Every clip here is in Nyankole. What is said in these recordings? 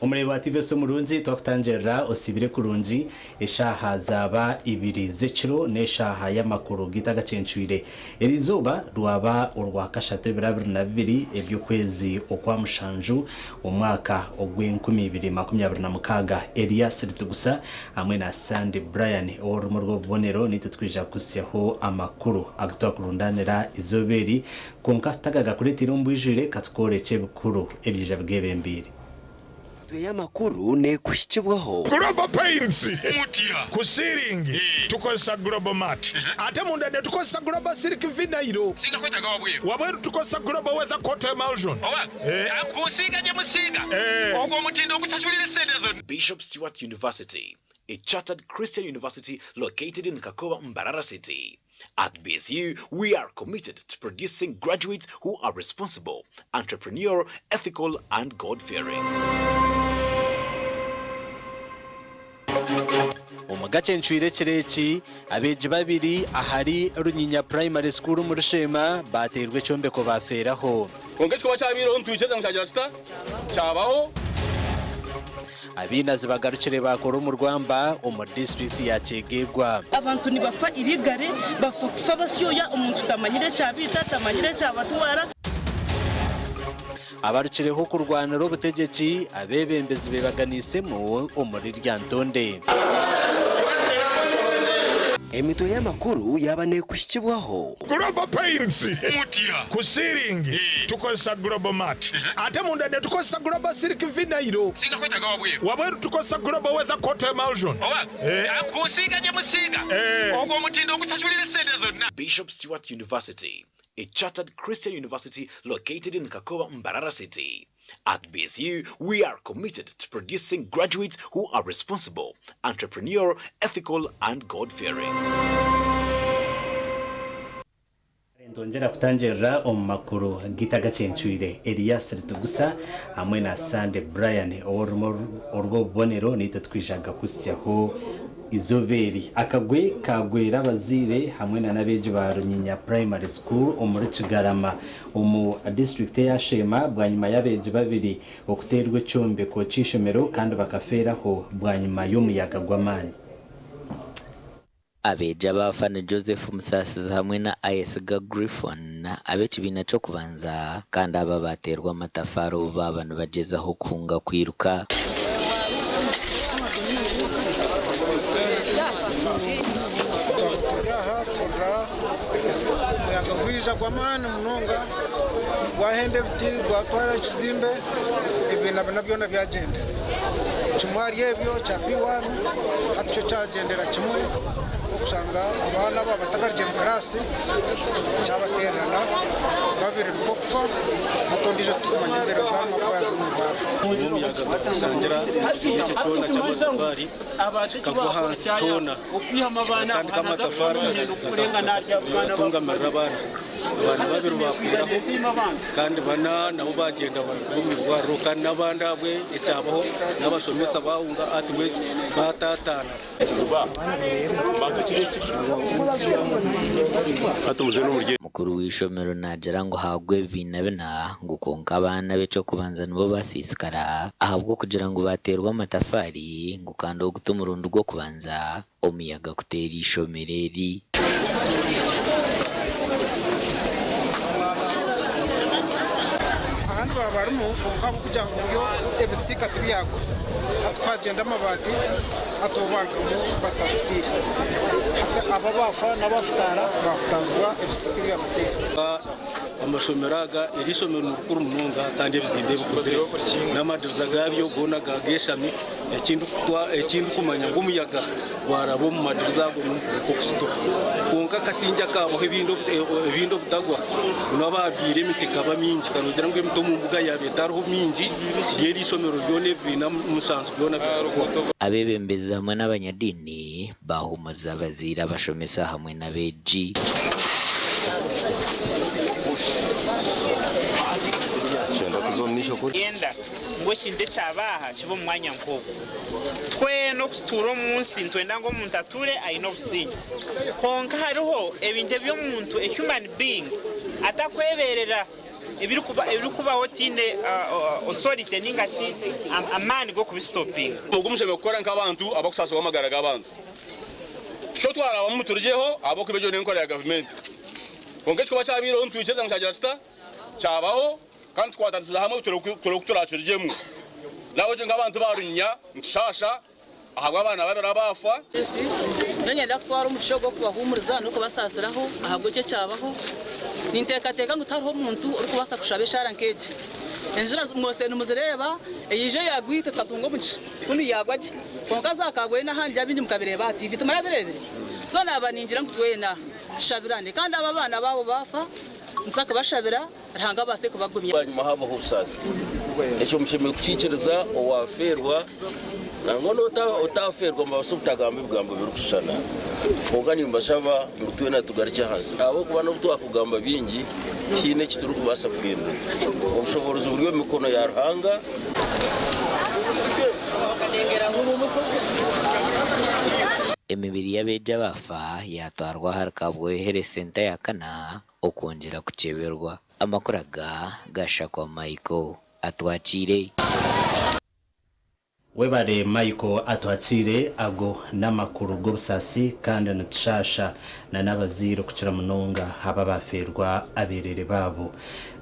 Omureebi wa TVS omurungi twakutangirira osiibire kurungi eshaaha zaaba ibiri z'ekiro n'eshaaha y'amakuru gaitu agacencwire. Eriizooba rwaba orwakashatu ebiro 22 eby'okwezi okwa mushanju omwaka ogw'enkumi ibiri makumi abiri na mukaaga. Elias Ritugusa hamwe na Sandy Brian ow'orurimi orw'obubonero naitwe twija kukuhitsyaho amakuru agu twakurundaanira eizooba eri. Kwonka tutagagakureeteire omu bwijwire, ka tukworekye ebikuru ebiija bigeebembeire. Emitwe y'amakuru neekuhikibwaho. Global Paints, Ku siiringi tukozesa Global Mat ate munda netukozesa Global Silk Vinyl. Wabweru tukozesa Global Weather Coat Emulsion. Bishop Stuart University, a chartered Christian university located in Kakoba, Mbarara City. At BSU, we are committed to producing graduates who are responsible, entrepreneurial, ethical, and God-fearing. Omu gacencwire ekiro eki, abeegi babiri ahari Runyinya Primary School omuri Sheema baateirwe ekyombeko baafeeraho. Kwonka ekikorwa kyabaireho nitwikiriza ngu kyagira kita? Kyabaho. Abainazi bagarukire baakora omu rwamba omu disiturikiti ya Kyegegwa. Abantu nibafa irigare, bafa kufa basyoya, omuntu tamanyire ekyabaita, tamanyire ekyabatwara. Abarukireho kurwanira obutegyeki, abeebembezi beebaganiisemu omuri Lyantonde. Emitwe y'amakuru yaaba neekuhikibwaho. Global Paints, Ku siiringi tukozesa Global Mat ate munda netukozesa Global Silk Vinyl. Wabweru tukozesa Global Weather Coat Emulsion. Bishop Stuart University, a chartered Christian university located in Kakoba, Mbarara City. At BSU, we are committed to producing graduates who are responsible, entrepreneurial, ethical, and God-fearing. Nitwongyera kutangirira omu makuru gaitu agacencwire, Elias Ritugusa hamwe na Sunday Brian ow'orurimi orw'obubonero naitwe twija kukuhitsyaho Eizooba eri, akagwe kaagwera abazaire hamwe na n'abeegi ba Runyinya Primary School omuri Kigarama omu disiturikiti eya Sheema bwanyima y'abeegi babiri okuteerwa ekyombeko ky'eishomero kandi bakafeeraho bwanyima y'omuyaga gw'amaani. Abeegi abaafa ni Joseph Musasizi hamwe na Ayesiga Griffon ab'ekibiina ky'okubanza kandi aba baateerwa amatafaari obu baaba nibagyezaho kuhunga kwiruka. Twaba turi aha tuhurira omuyaga gwija gw'amaani munonga gwahenda ebiti gwatwara ekizimbe ebibiina bina byona byagyenda. Kimwe ahari ebyo kya P1 hati kyo kyagyendera kimwe okushanga abaana aba batakarugire mu kiraasi kyabateererana babiri nikwo kufa hati ondiijo titurikumanya embeera zaarimu ahakuba yaaza omu irwariro. Omuyaga gukasangira ekyo kyona ky'amatafaari kikagwa ahansi kyona kikatandika amatafaari gakatungamirira abaana. Abaana babiri baafiiraho kandi bana nabo baagyenda barikuba omu irwariro kandi n'abandi ahabwe ekyabaho n'abashomesa baahunga ati baataataana. Mukuru w'eishomero naagira ngu haagwa ebibiina bina ngu kwonka abaana b'eky'okubanza nibo basiisikara ahabw'okugira ngu baateerwa amatafaari ngu kandi ogu ti murundi gw'okubanza omuyaga kuteera eishomero eri. Ahandi baba barimu kwonka ahabw'okugira ngu byo ebisiika tibyagwa hati ku hagyenda amabaati hati bo barugamu batafutaire. Hati abo abaafa n'abafutaara baafutaazibwa ebisiika ebyabateera. Amashomero aga, eri ishomero ni rikuru munonga kandi ebizimbe bikuzire n'amadiriza gaabyo goona geeshami. Eki ndikumanya ngu omuyaga gwaraba omu madiriza ago n'okusituka. Kwonka akasingye akaabaho ebindi obutagwa, n'abaabyire emiti ekaba mingi. Ka noogira ngu emiti omu mbuga yaaba etariho mingi, ry'eri ishomero ryona ebibiina mushanju byona bikagwa. Abeebembezi hamwe n'abanyadiini baahumuza abazaire, abashomesa hamwe n'abeegi. Ngu ekintu ekyaba aha kibe omu mwanya nk'ogwo. Twena okutuura omu nsi nitwenda ngu omuntu atuure aine obusingye. Kwonka hariho ebintu ebi omuntu, a human being, atakweberera ebirikubaho otaine authority ninga shi amaani g'okubisitopinga. Ogu mushemereire kukora nk'abantu abakusaasibwa amagara g'abantu. Tukyo twarabamu turugyeho ahabw'okuba egyo n'enkora ya gavumenti. Kwonka ekikuba kyabaireho nitwikiriza ngu kyagira kita? Kyabaho. Kandi tukwatanisiza hamwe turebe oku turaakirugyemu. Nahabwekyo nk'abantu ba Runyinya nitushaasha ahabw'abaana babiri abaafa. Nyowe niinyenda kutwara omugisha ogu okubahuumuriza n'okubasaasiraho ahabw'eki ekyabaho. Ninteekateeka ngu tihariho muntu orikubaasa kushaba eshaara nk'egi. Enjura mwose nimuzireeba, eija yaagwa itwe tukatunga omugisha, kunu yaagwa gye. Kwonka zaakaagwayo n'ahandi abaingi mukabireeba aha tiivi, timurabireebire? So naaba ningira ngu twena tushabirane. Kandi abo abaana baabo baafa, nituza kubashabira. Ruhanga abaase kubagumya. Bwanyima habaho obusaasi. Ekyo mushemereire kukiikiriza owaafeerwa nangwa n'otaafeerwa mubaase obutagamba ebigambo birikushushana. Kwonka nimbashaba ngu twena tugarukye ahansi ahabw'okuba n'obu twakugamba bingi tihaine eki turikubaasa kuhindura. Obushoboorozi buri omu mikono ya Ruhanga. Emibiri y'abeegi abaafa yaatwarwa ahari Kabwohe Centre ya kana okwongyera kukyeberwa. Amakuru aga gashakwa Michael Atwakiire. Webare Michael Atwakiire, ago n'amakuru g'obusaasi kandi nitushaasha na n'abazaire okukira munonga abo abaafeerwa abeereere baabo.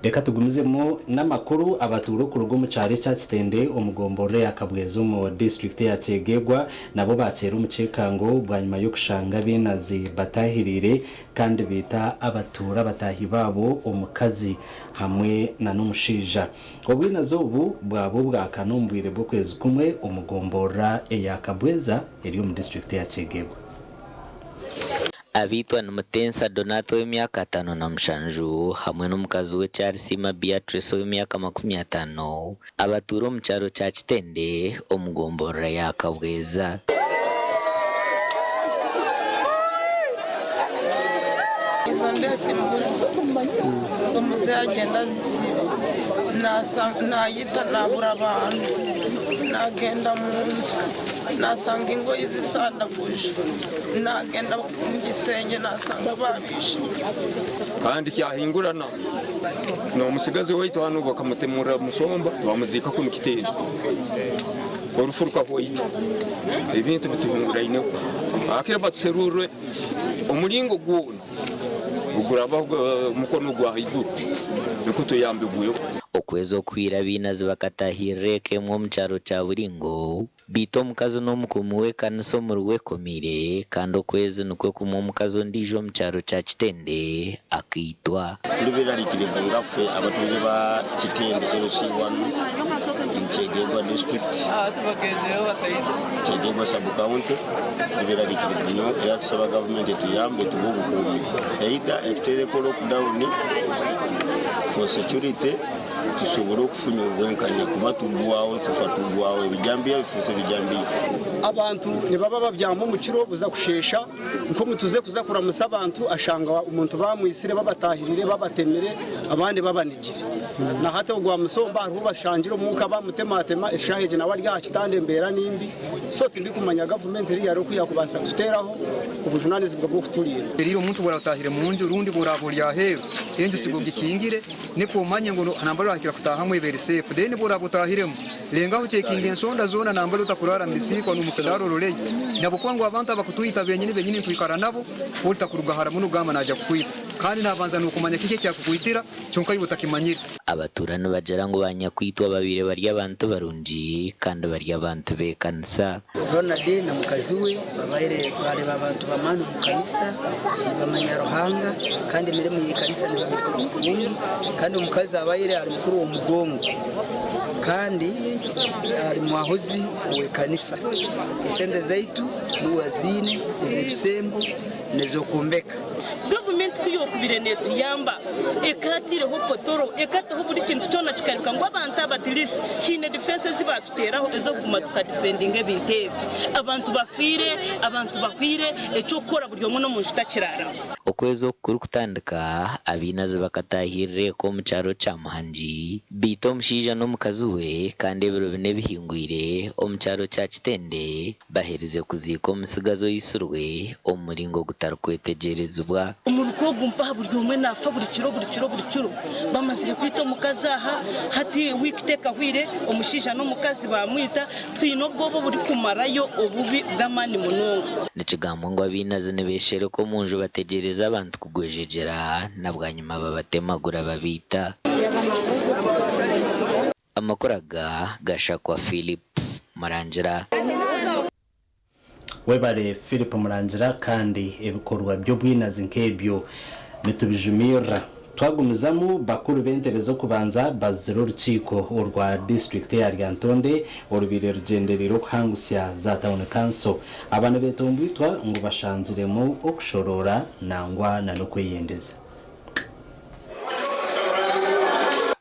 Reka tugumizemu n'amakuru, Abatuura okuruga omu kyaro ekya Kitende omu gomborora eya Kabwezi omu disiturikiti eya Kyegegwa nabo baakyera omu kyekango bwanyima y'okushanga abainazi bataahiriire Kandi baita abatuura bataahi baabo, omukazi hamwe na n'omushaija. Obwinazi obu bwaba obwakana omu bwire bw'okwezi kumwe omu gomborora eya Kabweza eri omu disiturikiti eya Kyegegwa. Abaitwa ni Mutensa Donato ow'emyaka 57 hamwe n'omukazi we Kyarisiima Beatrice ow'emyaka 50 abatuura omu kyaro kya Kitende omu gomborora ya Kabweza. Izo ndesi mbuzi ngo muzehe agenda azisiba nayita nabura abantu nagenda mu nzu nasanga ingoyi zisandaguje nagenda mu gisenge nasanga babishe. Kandi kyahingurana n'omutsigazi waitu hanu bakamutemurira musomba twamuziika kunu Kitende. Orufu rukahwa itwe ebintu bituhinguraineho. Hakire batuserurre omuringo gwona ogurabaho omukono gwa haiguru nikwo tuyambibweho. Okwezi okuhwire abainazi bakataahirira eka emwe omu kyaro kya Buringo Beitu omukazi n'omukuumi w'ekanisa omuri Wekomiire kandi okwezi nikwo kumwe omukazi ondiijo omu kyaro kya Kitende akaitwa. Turi berarikirivu nga ffe abatuuze ba Kitende LC1 in Kyegegwa district, Kyegegwa sub county, turi berarikirivu inho era tusaba gavumenti etuyambe etuwe obukuumi either etutereko lockdown for security. Tusobole okufunya obwenkanya kuba tugwaho tufa tugwaho ebijambiya bifuuse bijambiya. Abantu nibaba babyama omu kiro buza kusheesha nk'omutuze kuza kuramusa abantu ashanga omuntu bamwitsire babatahirire babatemire abandi babanigire. Na hati ogwa Musomba hariho obashangire omuka bamutahirire. Bamutematema eshaaha egi nawe ari aha kitanda embeera ni mbi so tindikumanya gavumenti eri oku yaakubaasa kututeeraho obujunaanizibwa bw'okuturinda. Eriire omuntu bw'oraba otahire mu nju rundi bw'oraba ori aheeru, enju siga ogikingire nikwo omanye ngu nambari orahikira kutahamu ebe eri safe. Then bw'oraba otahiremu, lengaho ocekinge ensonda zoona nambari otakurara mu bisiika n'omu kidaara ororeyo. Nahabw'okuba ngu abantu abakutwita benyini benyini nitwikara nabo, oritakuruga hara muno kugamba naija kukwita. Kandi nabanza n'okumanya kiki ekyakukwitira kyonka iwe otakimanyire. Abatuura nibagira ngu banyakwitwa babaire bari abantu barungi kandi bari abantu b'ekanisa. Ronald na mukazi we babaire bari abantu b'amaani omu kanisa, nibamanya Ruhanga kandi emirimo y'ekanisa nibagikora kurungi kandi omukazi abaire ari mukuru w'omugongo kandi ari mwahuzi w'ekanisa. Esente zaitu niwe aziine ez'ebisembo n'ez'okwombeka. Gavumenti ku yookubire neetuyamba ekaataireho potoro, ekataho buri kintu kyona kikareebeka ngu abantu aba at least haine defense ezi baatuteeraho ez'okuguma tukadifendinga ebintu ebi. Abantu bafiire, abantu bahwire, eky'okukora buri omwe n'omunju takiraaramu. Okwezi oku kurikutandika, abainazi bakataahirira eka omu kyaro kya Muhangi, baita omushaija n'omukazi we kandi ebiro bina ebihingwire omu kyaro kya Kitende Baherize kuziika omutsigazi oitsirwe omu muringo ogutarikwetegyerezibwa. Omuruka ogu mpaha buri omwe naafa buri kiro buri kiro buri kiro. Bamazire kwita omukazi aha, hati wiiki tekahwire omushaija n'omukazi baamwita. Twine obwoba oburikumarayo obubi bw'amaani munonga. Nikigambwa ngu abainazi nibeshereka omu nju bategyereza abantu kugwejegyera na bwanyima babatemagura babaita. Amakuru aga gashakwa Philip Murangira. Webare Philip Murangira kandi ebikorwa by'obwinazi nk'ebyo nitubijumirira. Twagumizamu, bakuru b'entebe z'okubanza bazire orukiiko orwa disiturikiti eya Lyantonde orubaire rugyendereire okuhangusya za tauni kanso. Aba nibetomboitwa ngu bashangiremu okushoroora nangwa na n'okweyendeza.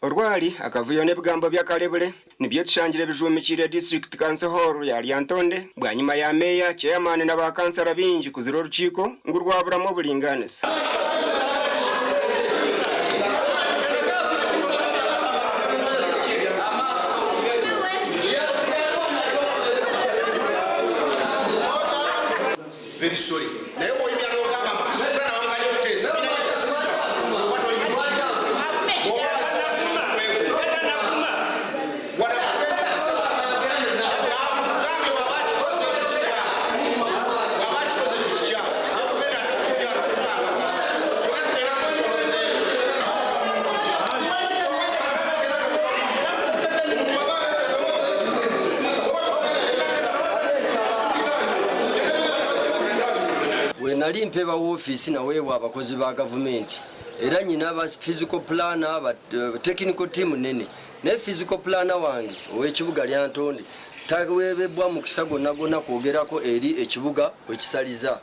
Orwari, akavuyo n'ebigambo by'akarebure nibyo tushangire bijuumikiire District Council Hall ya Lyantonde bwanyima ya Meeya, Chairman na ba kansara baingi kuzira orukiiko ngu rwaburamu oburingaaniza. Very sorry naye bwoyimira nogamba mbu physical planner bamuganye okuteesa nina ekisasira oba toli mu lukiiko bwoba wazze wazze mu mutwe gwo wano abakulembeze ssebo nakugambye bwaba akikoze ekyo kikyamu bwaba akikoze ekyo kikyamu naye togenda ate kutujja wano kutugamba ffena tugenda mukusoloza eyo. Bwenali mpebwa woofiisi naweebwa abakozi ba gavumenti era nyina ba physical planner, ba technical team nene naye physical planner wange ow'ekibuga Lyantonde taweebebwa mukisa gwonna gwonna kwogerako eri ekibuga wekisaliza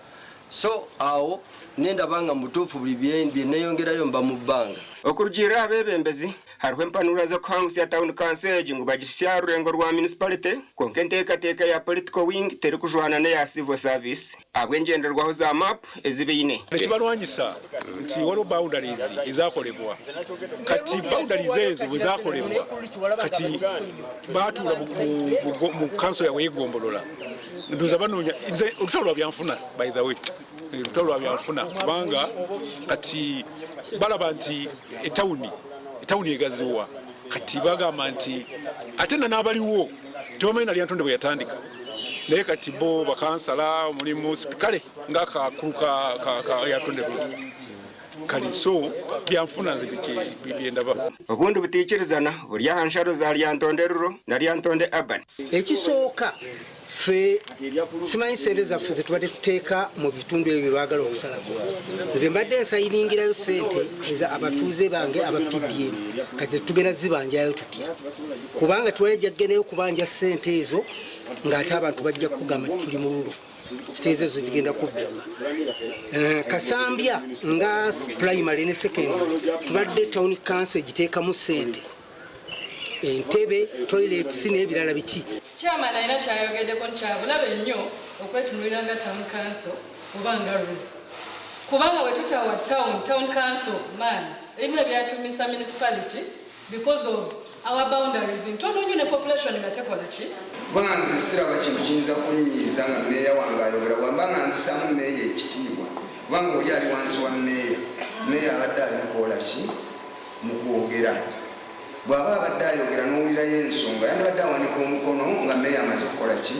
so awo nendaba nga mubutuufu buli byeneyongerayo mba mu bbanga. Okurugiirira aha beebembezi, hariho empanura z'okuhangusya tauni kanso egi ngu bagihisye aha rurengo rwa municipality kwonka enteekateeka ya political wing terikujwana n'eya civil service ahabw'engyenderwaho za map ezi baine. Ekibalwanyisa nti waliwo boundaries ezakolebwa kati boundaries ezo bwezakolebwa kati batuula mu council yabwe eyegombolola ndoza banonya nze olutalo lwa byanfuna by the way olutalo lwa byanfuna kubanga kati balaba nti etawuni etawuni egaziwa kati bagamba nti ate na n'abaliwo tebamanyi na Lyantonde bwe yatandika naye kati bo bakansala mulimu kale ng'akakulu ka Lyantonde kali so byanfuna nze byendaba. Obundi butaikirizana buri aha nsharo za Lyantonde Rural na Lyantonde Urban. Ekisooka ffe simanyi ssente zaffe zetubadde tuteeka mu bitundu ebyo byebaagala okusalako. Nze mbadde nsayiningirayo ssente eza abatuuze bange aba PDM, kati tugenda zibanjayo tutya? Kubanga tewali ajja kugendayo kubanja ssente ezo ng'ate abantu bajja kukugamba nti tuli mu lulo, kitegeeza ezo zigenda kubbibwa. Eh, Kasambya nga primary ne secondary tubadde town council egiteekamu ssente entebe toilets n'ebirala biki. Chairman alina kyayogeddeko nti kyabulabe nnyo okwetunulira nga town council oba nga rule kubanga bwe tutawa town town council man ebimu ebyatumisa municipality because of Our boundaries ntono nnyo ne population nga tekola ki? Kubanga nze siraba kintu kiyinza kunnyiiza nga mmeeya wange ayogera bw'amba nga nzisaamu mmeeya ekitiibwa kubanga oli ali wansi wa mmeeya. Mmeeya abadde ali mukoola ki? Mu kwogera. Bw'aba abadde ayogera n'owulirayo ensonga yandibadde awanika omukono nga mmeeya amaze kukola ki?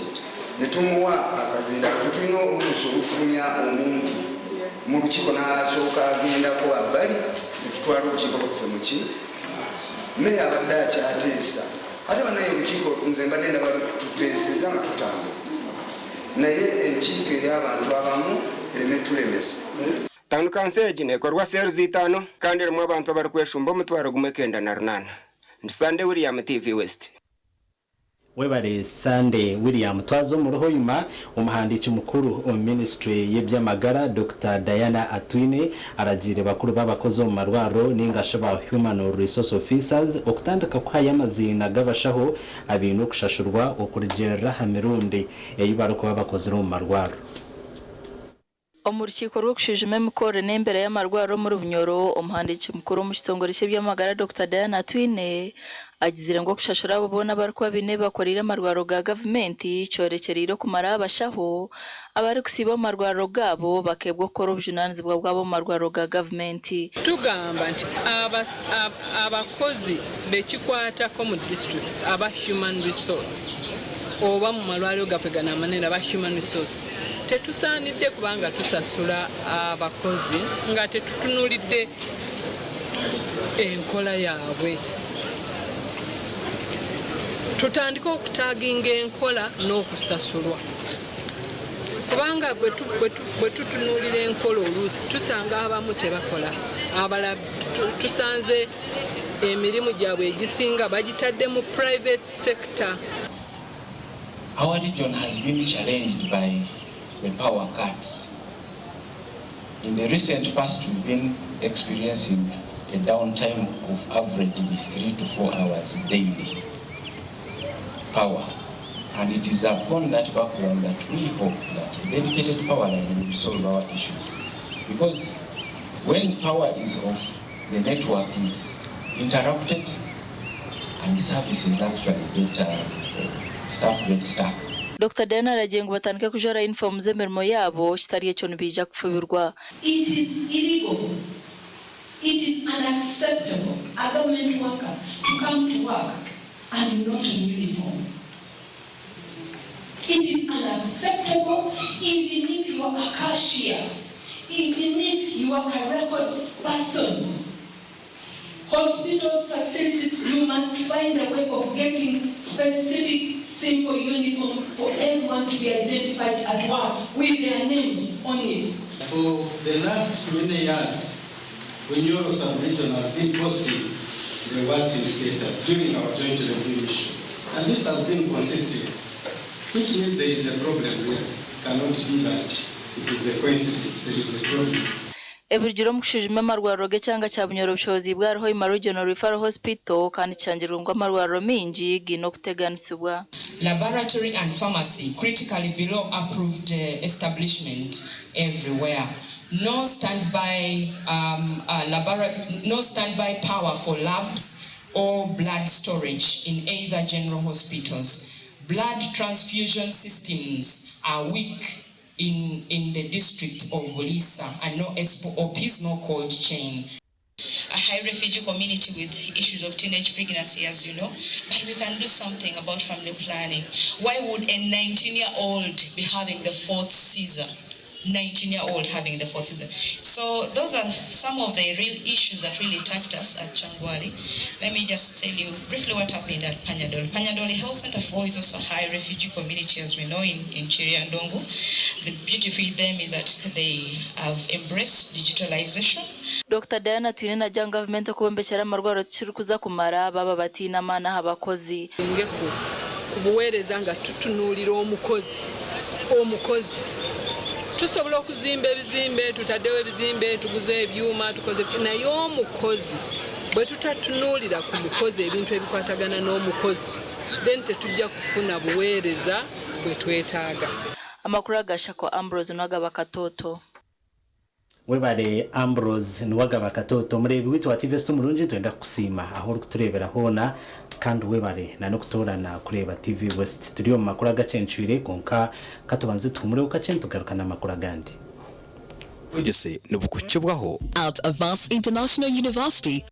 Ne tumuwa akazindaalo. Tetulina oluusi olufulumya omuntu mu lukiiko n'asooka agendako wabbali ne tutwala olukiiko lwaffe mu ki? Mmeeya abadde akyateesa ate banaye olukiiko nze mbadde ndaba tuteeseza nga tutambula naye enkiiko ey'abantu abamu ereme tulemesa. Tawuni kanso egi neekorwa seeruzi itaano kandi erimu abantu abarikweshumba 1908. Ndi Sunday William, TV West. Webare Sunday William. Twaza omu Hoima, omuhandiiki mukuru omu ministry y'eby'amagara Dokita Diana Atwine aragiire bakuru b'abakozi omu marwariro ninga shi ba Human Resource Officers okutandika kuhayo amaziina g'abashaho abaine okushashurwa okurugiirira aha mirundi ei barikuba bakozire omu marwariro. Omu rukiiko rw'okushwijuma emikorere n'embeera y'amarwariro omuri Bunyoro, omuhandiiki mukuru omu kitongore ky'eby'amagara Dokita Diana Atwine agizire ngu okushashura abo boona abarikuba baine ebi bakoreire amarwariro ga gavumenti kyorekyereire okumaraho abashaho abarikusiiba omu marwariro gaabo bakeebwa okukora obujunaanizibwa bwabo omu marwariro ga gavumenti. Tugamba nti abakozi bekikwatako mu districts aba human resource oba mu malwaliro gaffe gano amanene aba human resource tetusaanidde kubanga tusasula abakozi nga tetutunulidde enkola yaabwe. Tutandike okutaginga enkola n'okusasulwa kubanga bwe tutunuulira enkola oluusi tusanga abamu tebakola, abalala tusanze emirimu gyabwe egisinga bagitadde mu private sector. Our region has been challenged by the power cuts. In the recent past, we've been experiencing a downtime of averagely 3 to 4 hours daily power. And it is upon that background that we hope that a dedicated power line will solve our issues. Because when power is off, the network is interrupted and services actually get, staff get stuck. Dokita Diana aragiire ngu batandike kujwara yunifoomu z'emirimo yaabo kitari ekyo nibaija kufubirwa. It is illegal. It is unacceptable a government worker to come to work and not in uniform. It is unacceptable even if you are a cashier, even if you are a records person. Hospitals, facilities, you must find a way of getting specific, simple uniforms for everyone to be identified at work with their names on it. For the last many years, Bunyoro sub-region has been posting the worst indicators during our joint review mission. And this has been consistent, which means there is a problem here. It cannot be that it is a coincidence, there is a problem. Ebirugire omu kushwijuma amarwariro g'ekyanga kya Bunyoro obushobozi bwa Hoima Regional Referral Hospital kandi kishangirwe ngu amarwariro maingi gaine okuteganisibwa. Laboratory and pharmacy critically below approved establishment everywhere. No standby, no standby power for labs or blood storage in either general hospitals. Blood transfusion systems are weak in the district of Buliisa and no SOPs, no cold chain. A high refugee community with issues of teenage pregnancy, as you know, but we can do something about family planning. Why would a 19-year-old be having the fourth Caesar? 19-year-old having the fourth Caesar. So those are some of the real issues that really touched us at Kyangwali. Let me just tell you briefly what happened at Panyadoli. Panyadoli Health Center 4 is also a high refugee community, as we know, in Kiryandongo. The beauty with them is that they have embraced digitalization. Dr Diana Atwine naagira ngu gavumenti okubombekyera amarwariro tikirikuza kumara baaba bataine amaani aha bakozi. Nge ku buweereza nga tutunuulira omukozi omukozi tusobola okuzimba ebizimbe, tutaddewo ebizimbe, tuguze ebyuma, tukoze biki, naye omukozi bwe tutatunuulira ku mukozi, ebintu ebikwatagana n'omukozi, then tetujja kufuna buweereza bwe twetaaga. Amakuru agashakwa Ambrose Nwagaba Katoto. Webare Ambrose Niwagaba Katoto omureebi waitu wa TV West omurungi nitwenda kukusiima ahu orikutureebera hoona kandi webare na n'okutoorana kureeba TV West. Turi omu makuru agacencwire kwonka katubanze tuhumureho kakye nitugaruka n'amakuru agandi. Obwegyese nibukukibwaho. At Avance International University.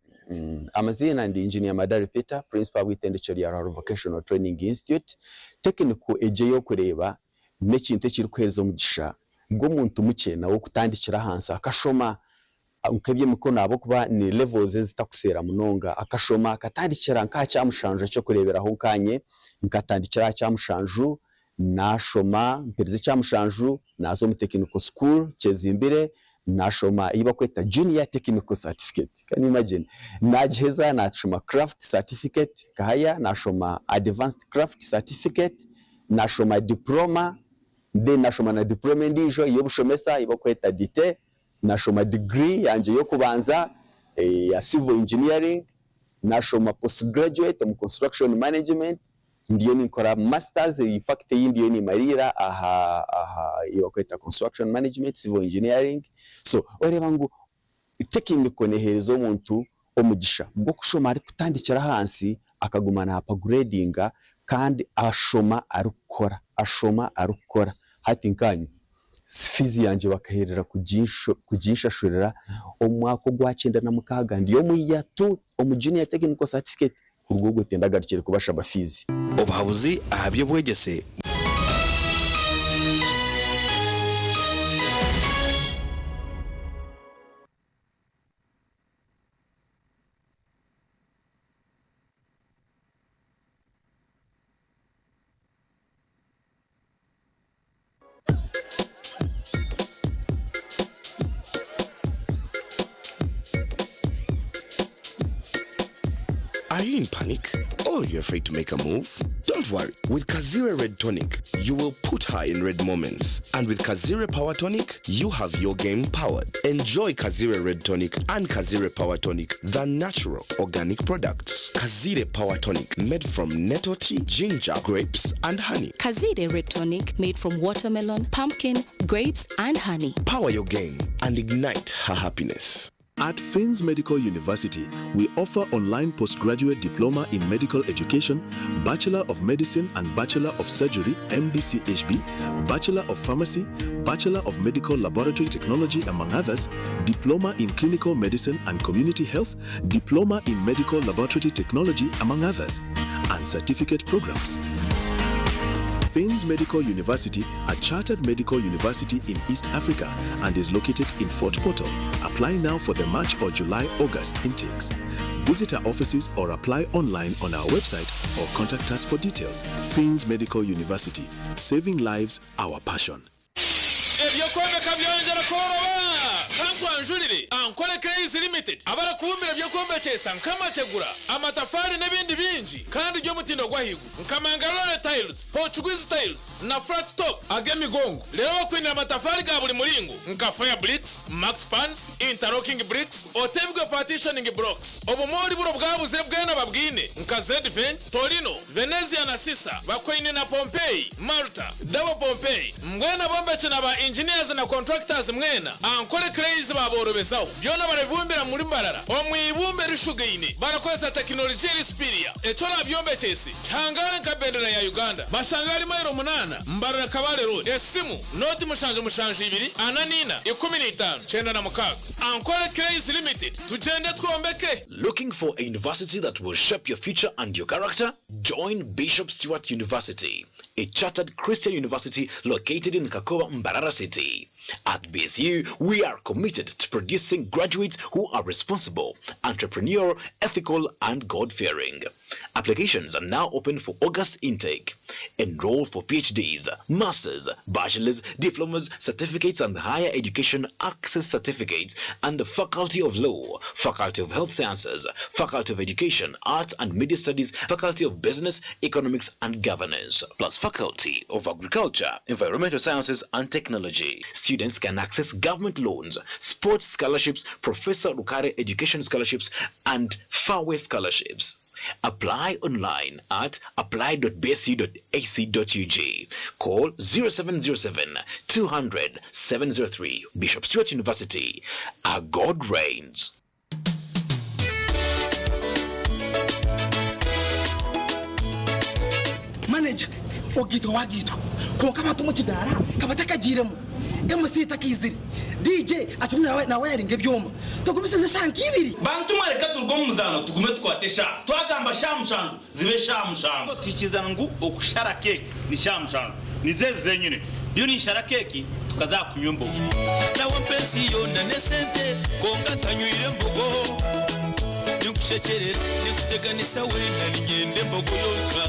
Amaziina ndi Engineer Madari Peter, Principal w'eitendekero rya Ruharo Vocational Training Institute. Tekiniko egi ey'okureeba n'ekintu ekirikuheereza omugisha gw'omuntu mukye nawe okutandikira ahansi akashoma nk'eby'emikono ahabw'okuba ni levels ezitakuseera munonga akashoma akatandikira nk'aha kyamushanju eky'okureeberaho nkaanye nkatandikira aha kyamushanju naashoma mperize ekyamushanju naaza omu technical school Kyezimbire naashoma ei barikweta junior technical certificate can you imagine naagiheza naashoma craft certificate Kahaya naashoma advanced craft certificate Nashoma diploma then nashoma na diploma endiijo ey'obushomesa ei barikweta DTE, nashoma degree yangye y'okubanza eya civil engineering, nashoma post graduate omu construction management, ndiyo ninkora masters infact ei ndiyo nimariira aha aha ei barikweta construction management civil engineering so oreeba ngu Tekiniko neeheereza omuntu omugisha gw'okushoma arikutandikira ahansi akaguma naapagureedinga kandi ashoma arikukora, ashoma arikukora. Hati nkaanye fiizi yangye bakaheerera kuginshashurira omu mwaka ogwa 96 ndi omu year two omu Junior Technical Certificate kuruga obwo tindagarukire kubashaba fiizi. Obuhabuzi aha by'obwegyese. Are you in panic? Or you're afraid to make a move? Don't worry. With Kazire Red Tonic, you will put her in red moments. And with Kazire Power Tonic, you have your game powered. Enjoy Kazire Red Tonic and Kazire Power Tonic, the natural organic products. Kazire Power Tonic, made from nettle tea, ginger, grapes, and honey. Kazire Red Tonic made from watermelon, pumpkin, grapes, and honey. Power your game and ignite her happiness. At Finns Medical University, we offer online postgraduate diploma in medical education, Bachelor of Medicine and Bachelor of Surgery, MBCHB, Bachelor of Pharmacy, Bachelor of Medical Laboratory Technology, among others, Diploma in Clinical Medicine and Community Health, Diploma in Medical Laboratory Technology, among others, and certificate programs. Finns Medical University, a chartered medical university in East Africa and is located in Fort Portal. Apply now for the March or July August intakes. Visit our offices or apply online on our website or contact us for details. Finns Medical University, saving lives, our passion. Eby'okwombeka byongyera kworoba! Kankwanjurire Ankole Clays Limited abarikubumbira eby'okwombekyesa nk'amategura, amatafaari n'ebindi bingi kandi by'omutindo gw'ahaiguru nka Mangalore Tiles, Portuguese Tiles na Flat Top ag'emigongo. Reero bakwinire amatafaari ga buri muringo nka Fire Bricks, Max Pans, Interlocking Bricks, Otebwe Partitioning Blocks. Obumoori buri obwabuzire bwena babwine nka Zedvent, Torino, Venezia na Sisa bakwaine na Pompeii, Malta, Double Pompeii, mbwenu abombeki na ba engineers na contractors mwena Ankole Clays baaborobezaho. Byona barabibumbira muri Mbarara omu ibumba erishugaine barakozesa tekinologiya eri superior. Eki orabyombekyese kihangare nka bendera ya Uganda. Bashange ahari mailo munaana Mbarara Kabale Road. Esimu, nooti 772 44 15 96. Ankole Clays Limited, tugyende twombeke! Looking for a university that will shape your future and your character? Join Bishop Stuart University, a chartered Christian university located in Kakoba, Mbarara City. At BSU, we are committed to producing graduates who are responsible, entrepreneurial, ethical, and God-fearing. Applications are now open for August intake. Enroll for PhDs, masters, bachelors, diplomas, certificates, and higher education access certificates and the Faculty of Law, Faculty of Health Sciences, Faculty of Education, Arts and Media Studies, Faculty of Business, Economics and Governance, plus Faculty of Agriculture, Environmental Sciences and Technology. Students can access government loans, sports scholarships, Professor Rukare Education Scholarships, and Fawe Scholarships. Apply online at apply.bsu.ac.ug. Call 0707 200 703. Bishop Stuart University. Our God reigns. Manager, Ogaitwa wagaitwa kwonka abantu omu kidaara ka batakagiiremu, MC takaizire, DJ akirimu nawayaringa ebyoma. Tugumisirize eshaaha nk'ibiri. Bantu mwe reka turuge omu muzaano tugume tukwate eshaaha. Twagamba shaaha mushanju zibe eshaaha mushanju. Tuhikirizana ngu okushara keeki ni shaaha mushanju. Nizo ezi zenyine. Ndiyo ninshara keeki tukaza aha kunywa embogo. Nawe ampa ensi yoona n'esente kwonka ntanywire mbogo. Ninkushekyerera ninkuteganisa weena niinyenda embogo yonka.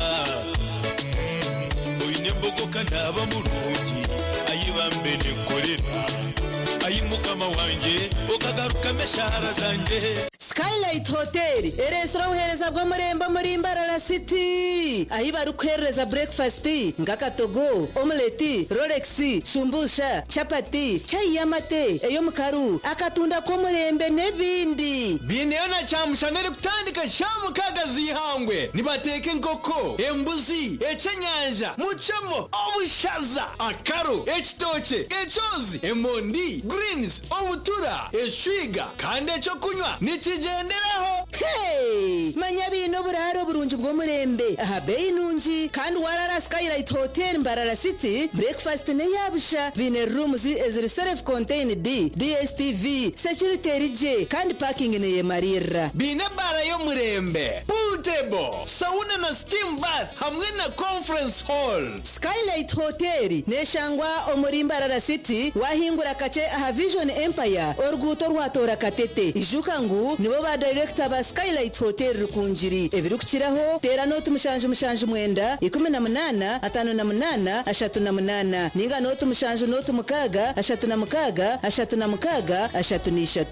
Oine embogo ka naaba murungi ayi bambe ninkukorera. Ayi mukama wangye okagarukamu eshaara zangye. Skylight Hotel ereetsire obuheereza bw'omurembe omuri Mbarara City ahi barikuheerereza burekifasiti nk'akatogo, omuleti, rolex, shumbusha, chapati, chai y'amate, ey'omukaru, akatunda k'omurembe n'ebindi. Baineyo na kyamushana erikutandika shaaha mukaaga z'eihangwe. Nibateeka enkoko, embuzi, ekyenyanja, mucemo, obushaza, akaro, ekitookye, ekyozi, emondi, greens, obutura, eshwiga kandi ekyokunywa nikigyenderaho. Hey! Manya baine oburaaro burungi bw'omurembe aha beeyi nungi kandi waraara aha Skylight Hotel Mbarara City, breakfast n'eya busha. Baine rooms eziri self contained, DSTV, security eri gye kandi parking neyemariirira. Baine ebaara y'omurembe, pool table, sauna na steam bath hamwe na conference hall. Skylight Hotel neshangwa omuri Mbarara City wahingura kakye aha Vision Empire oruguuto orwatoora Katete. Ijuka ngu nibo ba dayirekita ba Skylight Hotel Rukungiri. Ebirikukiraho teera nooti 779 18 58 38 ninga nooti 7 nooti 6 36 36 33.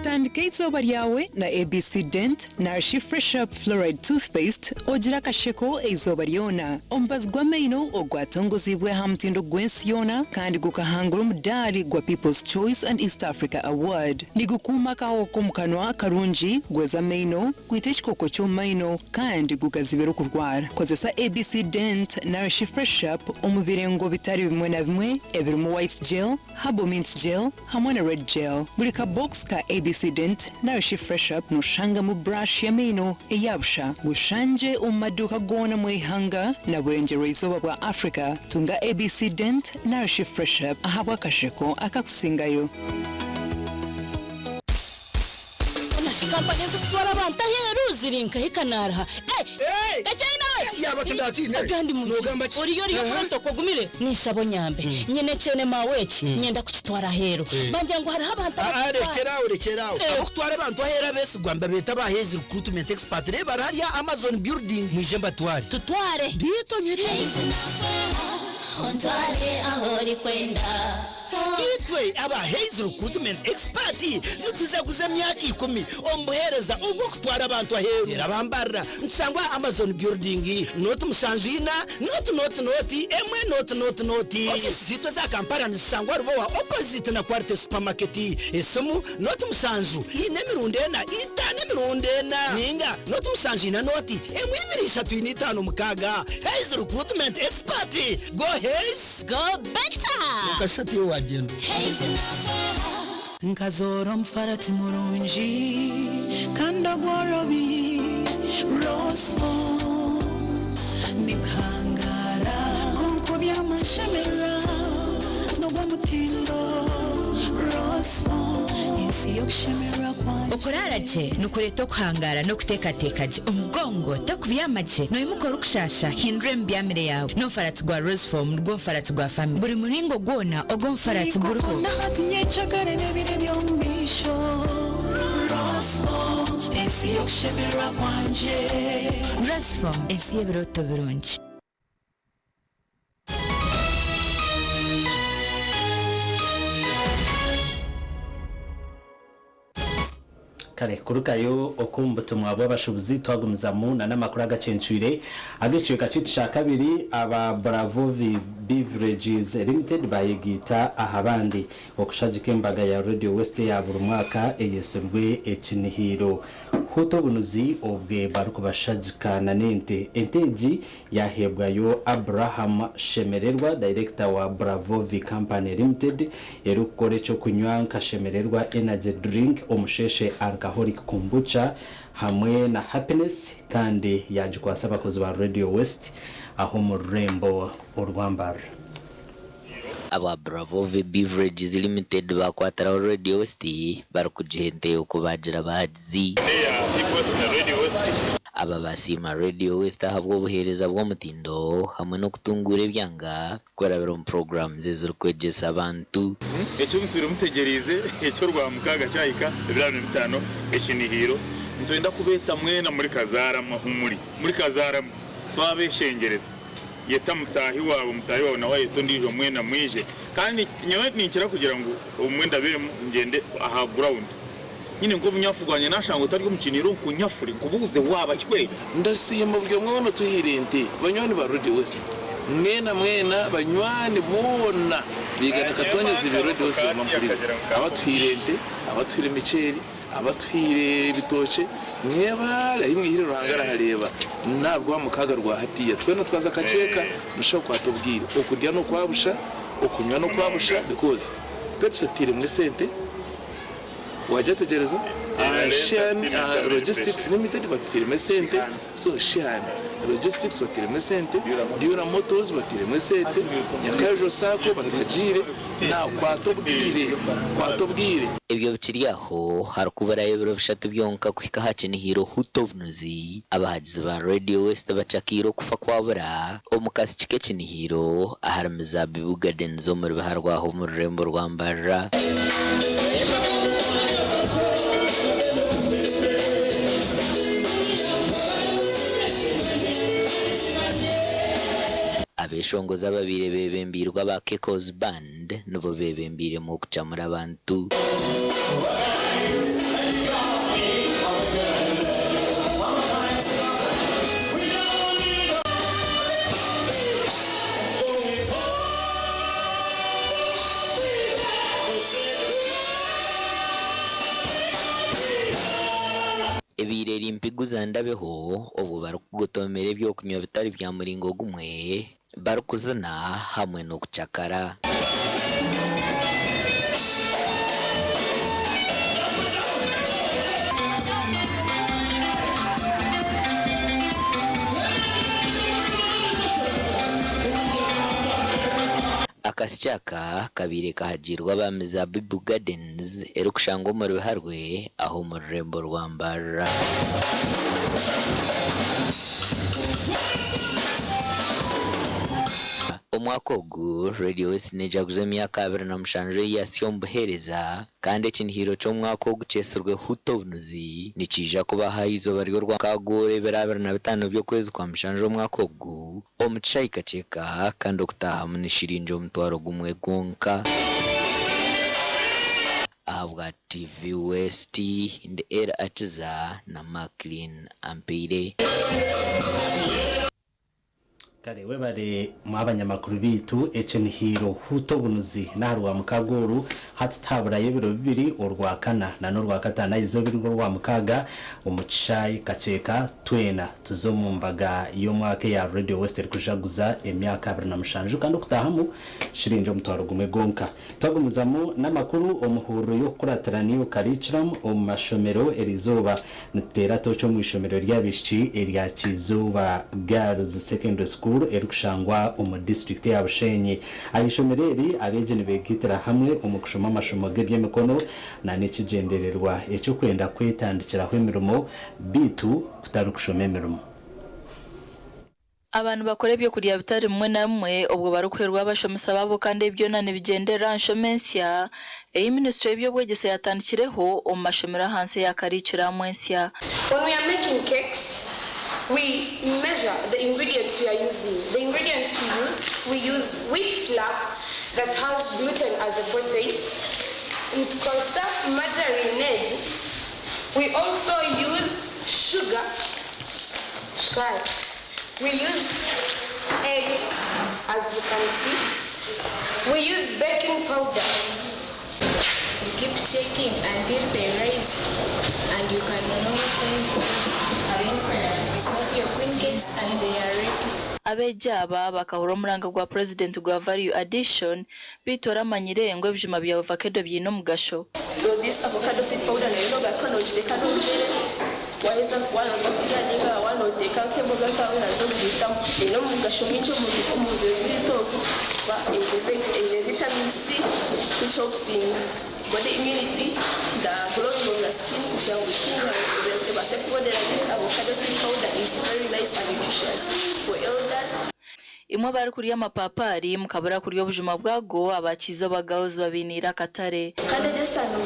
Tandika eizooba ryawe na ABC Dent narishi Fresh Up Fluoride Toothpaste ogire akasheko eizooba ryona. Omubazi gw'amaino ogwatongoziibwe aha mutindo gw'ensi yoona kandi gukahangura omudaari gwa People's Choice and East Africa Award. Nigukuuma akahoho k'omu kanwa karungi, gweza amaino, gwita ekikooko ky'omu maino kandi gugazibira okurwara. Kozesa ABC Dent narishi Fresh Up omu birengo bitari bimwe na bimwe ebirimu White Gel, Herbal Mint Gel hamwe na Red Gel. Buri ka box ka ABC Dent narishi Fresh Up noshangamu brush y'amaino eya busha. Gushangye omu maduuka goona omu ihanga na burengyerwa izooba bwa Africa. Tunga ABC Dent narishi Fresh Up ahabw'akasheko akakusingayo. Honashi kampani ezikutwara abantu aheeru ziri nkahi kanaaruha? Yaaba tindatiine. Agandi mu Noogamba ki? Oriyo oriyo Aha. protocol ogumire ninshaba onyambe. Nyine ekyene maawe eki nyenda kukitwara aheeru. Bangira ngu hariho abantu Ah, ah, abakutwara. rekyera aho rekyera aho. Abakutwara abantu aheeru abeesigwa nibabeeta aba Haze Recruitment Expert. Reeba bari hariya Amazon building. Mwije mbatware. Tutware. Biito nyiri. Ontware ahu orikwenda. Itwe aba Haze Recruitment Expert nitujaguza emyaka ikumi omu buheereza obw'okutwara abantu aheeru. Reero abambarira nitushangwa aha Amazon Building, nooti mushanju ina, nooti nooti nooti, emwe nooti nooti nooti. Ofiisi zaitu eza Kampala nizishangwa Rubowa opposite na Quality Supermarket. Esimu, nooti mushanju ina emirundi ena, itaano emirundi ena, ninga nooti mushanju ina nooti emwe ibiri ishatu ina itaano mukaaga. Haze Recruitment Expert, go Haze! Go better! Kwonka shi hati iwe waagyenda ota? Nkazoora omufarati murungi kandi ogworobi, Rosefoam niguhangaara kwonka obyama nshemererwa n'ogw'omutindo, Rosefoam ensi y'okushemererwa kwangye. Okuraara gye nikureeta okuhangaara n'okuteekateeka gye. Omugongo tokubyama gye, noimuka orikushaasha, hindura emibyamire yaawe. N'omufaratsi gwa Rosefoam nigwo mufaratsi gwa famire. Buri muringo gwona ogu omufaratsi guriho. Nikukunda hati nyekyakare n'ebiro eby'omu maisho, Rosefoam ensi y'okushemererwa kwangye. Rosefoam ensi y'ebirooto birungi. Kare kurugayo oku omu butumwa bw'abashubuzi twagumizamu na n'amakuru agacencwire ag'ekicweka kyaitu kya kabiri aba Bravo Beverages Limited bayegaita aha bandi okushagika embaga ya Radio West eya buri mwaka eyetsirwe Ekinihiiro. Huta Obunuzi obwe barikubashagika na n'ente. Ente egi yaheebwayo Abraham Shemererwa, dayirekita wa Bravovi Company Limited erikukora eky'okunywa nka Shemererwa Energy Drink, Omusheshe Alcoholic Kombucha hamwe na Happiness kandi yagikwasa abakozi ba Radio West aho omu rurembo orwa Mbarara. Aba Bravovi Beverages Limited baakwatiraho Radio West barikugiha ente y'okubaagira abahagizi. Aba baasiima Radio West ahabw'obuheereza bw'omutindo hamwe n'okutunguura ebyanga kurabira omu puroguraamu ze ezirikwegyesa abantu. Eki mutwire mutegyereize eky'Orwamukaaga kyahika, ebiro 25, ekinihiiro. Nitwenda kubeeta mwena muri kazaaramu ahu muri. Muri kazaaramu, twabeshengyereza. Yeta mutaahi waawe, mutaahi waawe nawe ayete ondiijo mwena mwije. Kandi nyowe ninkira kugira ngu obumwe ndabiremu ngyende aha ground. Nyine nk'omunyafu gwangye nashanga otari omu kiniiro nkunyafure nkubuuze waaba ki kweri. Ndasiima buri omwe weena otuhaire ente, banywani ba Radio West mwena mwena, banywani boona baigana Katonyezi be Radio West bamwe mpurire, abatuhaire ente, abatuhaire emiceeri, Abatuhaire ebitookye mwebaare ahi mwihire Ruhanga arahareeba naha rwamukaaga rwa hatiya twena twaza kakyeka nosha kukwata obwire okurya nokwabusha okunywa nokwabusha because Pepsi oteiremu esente wagyetegereza Shehan logistics limited batuteiremu esente so Shehan logistics bateiremu esente Dura motors bateiremu esente Nyakajo sacco batuhagiire naha kwata obwire kwata obwire. Ebyo bikiri aho, harikuburayo ebiro bishatu byonka kuhika aha kinihiro Huta Obunuzi, abahagizi ba Radio West bacakiire okufa kwabura omu kasiki k'ekinihiro ahari Mizabibu Gardens omuri Biharwaho omu rurembo rwa Mbarara. Abeshongozi ababaire bebembeirwe aba Kekos Band nibo bebembeiremu okucamura abantu. Ebaire eri mpiguza ndabeho obwo barikugotomera eby'okunywa bitari bya muringo gumwe, barikuzina hamwe n'okucakara. Akasiki aka kabaire kahagiirwe aba Mizabibu Gardens erikushangwa omuri Biharwe aho omu rurembo rwa Mbarara. Omwaka ogu, Radio West nejaguza emyaka 27 ei yasya omu buheereza kandi ekinihiro ky'omwaka ogu kyetsirwe Huta Obunuzi nikiija kuba aha izooba ry'Orwamukaaga ebiro 25 by'okwezi kwa mushanju omwaka ogu omu kishaayi Kakyeka kandi okutaahamu ni shiringi 10,000 gwonka. Ahabwa TV West, ndi Elly Akiza na Macklin Ampaire. Kare webare mwabanyamakuru beitu ekinihiiro huuta obunuzi n'aha rwamukaaga oru hati tihaburayo ebiro bibiri orwakana na n'orwakataano ah'eizooba eri rw'orwamukaaga omu kishaayi Kakyeka twena tuze omu mbaga y'omwaka eya Radio West erikujaguza emyaka 27 kandi okutaahamu shiringi 10,000 gwonka. Twagumizamu n'amakuru omu hururu y'okukuratira New Curriculum omu mashomero eriizooba Nituteera tooki omu ishomero ry'abaishiki erya Kyizooba Girls Secondary School erikushangwa omu disiturikiti ya Bushenyi. Aha ishomero eri, abeegi nibeegaitira hamwe omu kushoma amashomo g'eby'emikono n'ekigyendererwa eky'okwenda kwetandikiraho emirimo beitu kutari kushoma emirimo. Aba nibakora ebyokurya bitari bimwe na bimwe obwo barikuhwerwa abashomesa baabo kandi ebi byona nibigyenderera aha nshoma ensya ei minisiture y'eby'obwegyese yaatandikireho omu mashomero ahansi eya kariikiramu ensya. When we are making cakes, we measure the ingredients we are using. The ingredients we use, we use wheat flour that has gluten as a protein, nitukozesa margarine egi, we also use sugar, shukaari. We use eggs as you can see. We use baking powder. You keep checking until they rise and You can no pay for It's not your queen cakes and they are ready. Abeegi aba bakahurira omuranga gwa Purezidenti gwa Value Addition beitu oramanyire ngu ebijuma bya ovakedo biine omugasho? So this avocado seed powder nayo nogaruka nogiteeka n'omuceere waheza wanoza kurya ninga wanoteeka nk'emboga zaawe nazo zihitamu. Eine omugasho mwingi omu mubiri gwaitu ogu kuba eine vitamin C which helps in body immunity, the glowing of the skin kugira ngu skin yaawe ebaase kubonera. This avocado seed powder is very nice and nutritious for elders. Imwe abarikurya amapapari mukabura kurya obujuma bwago, aba Kyizooba Girls babainiire akatare. Kandi egyo esaano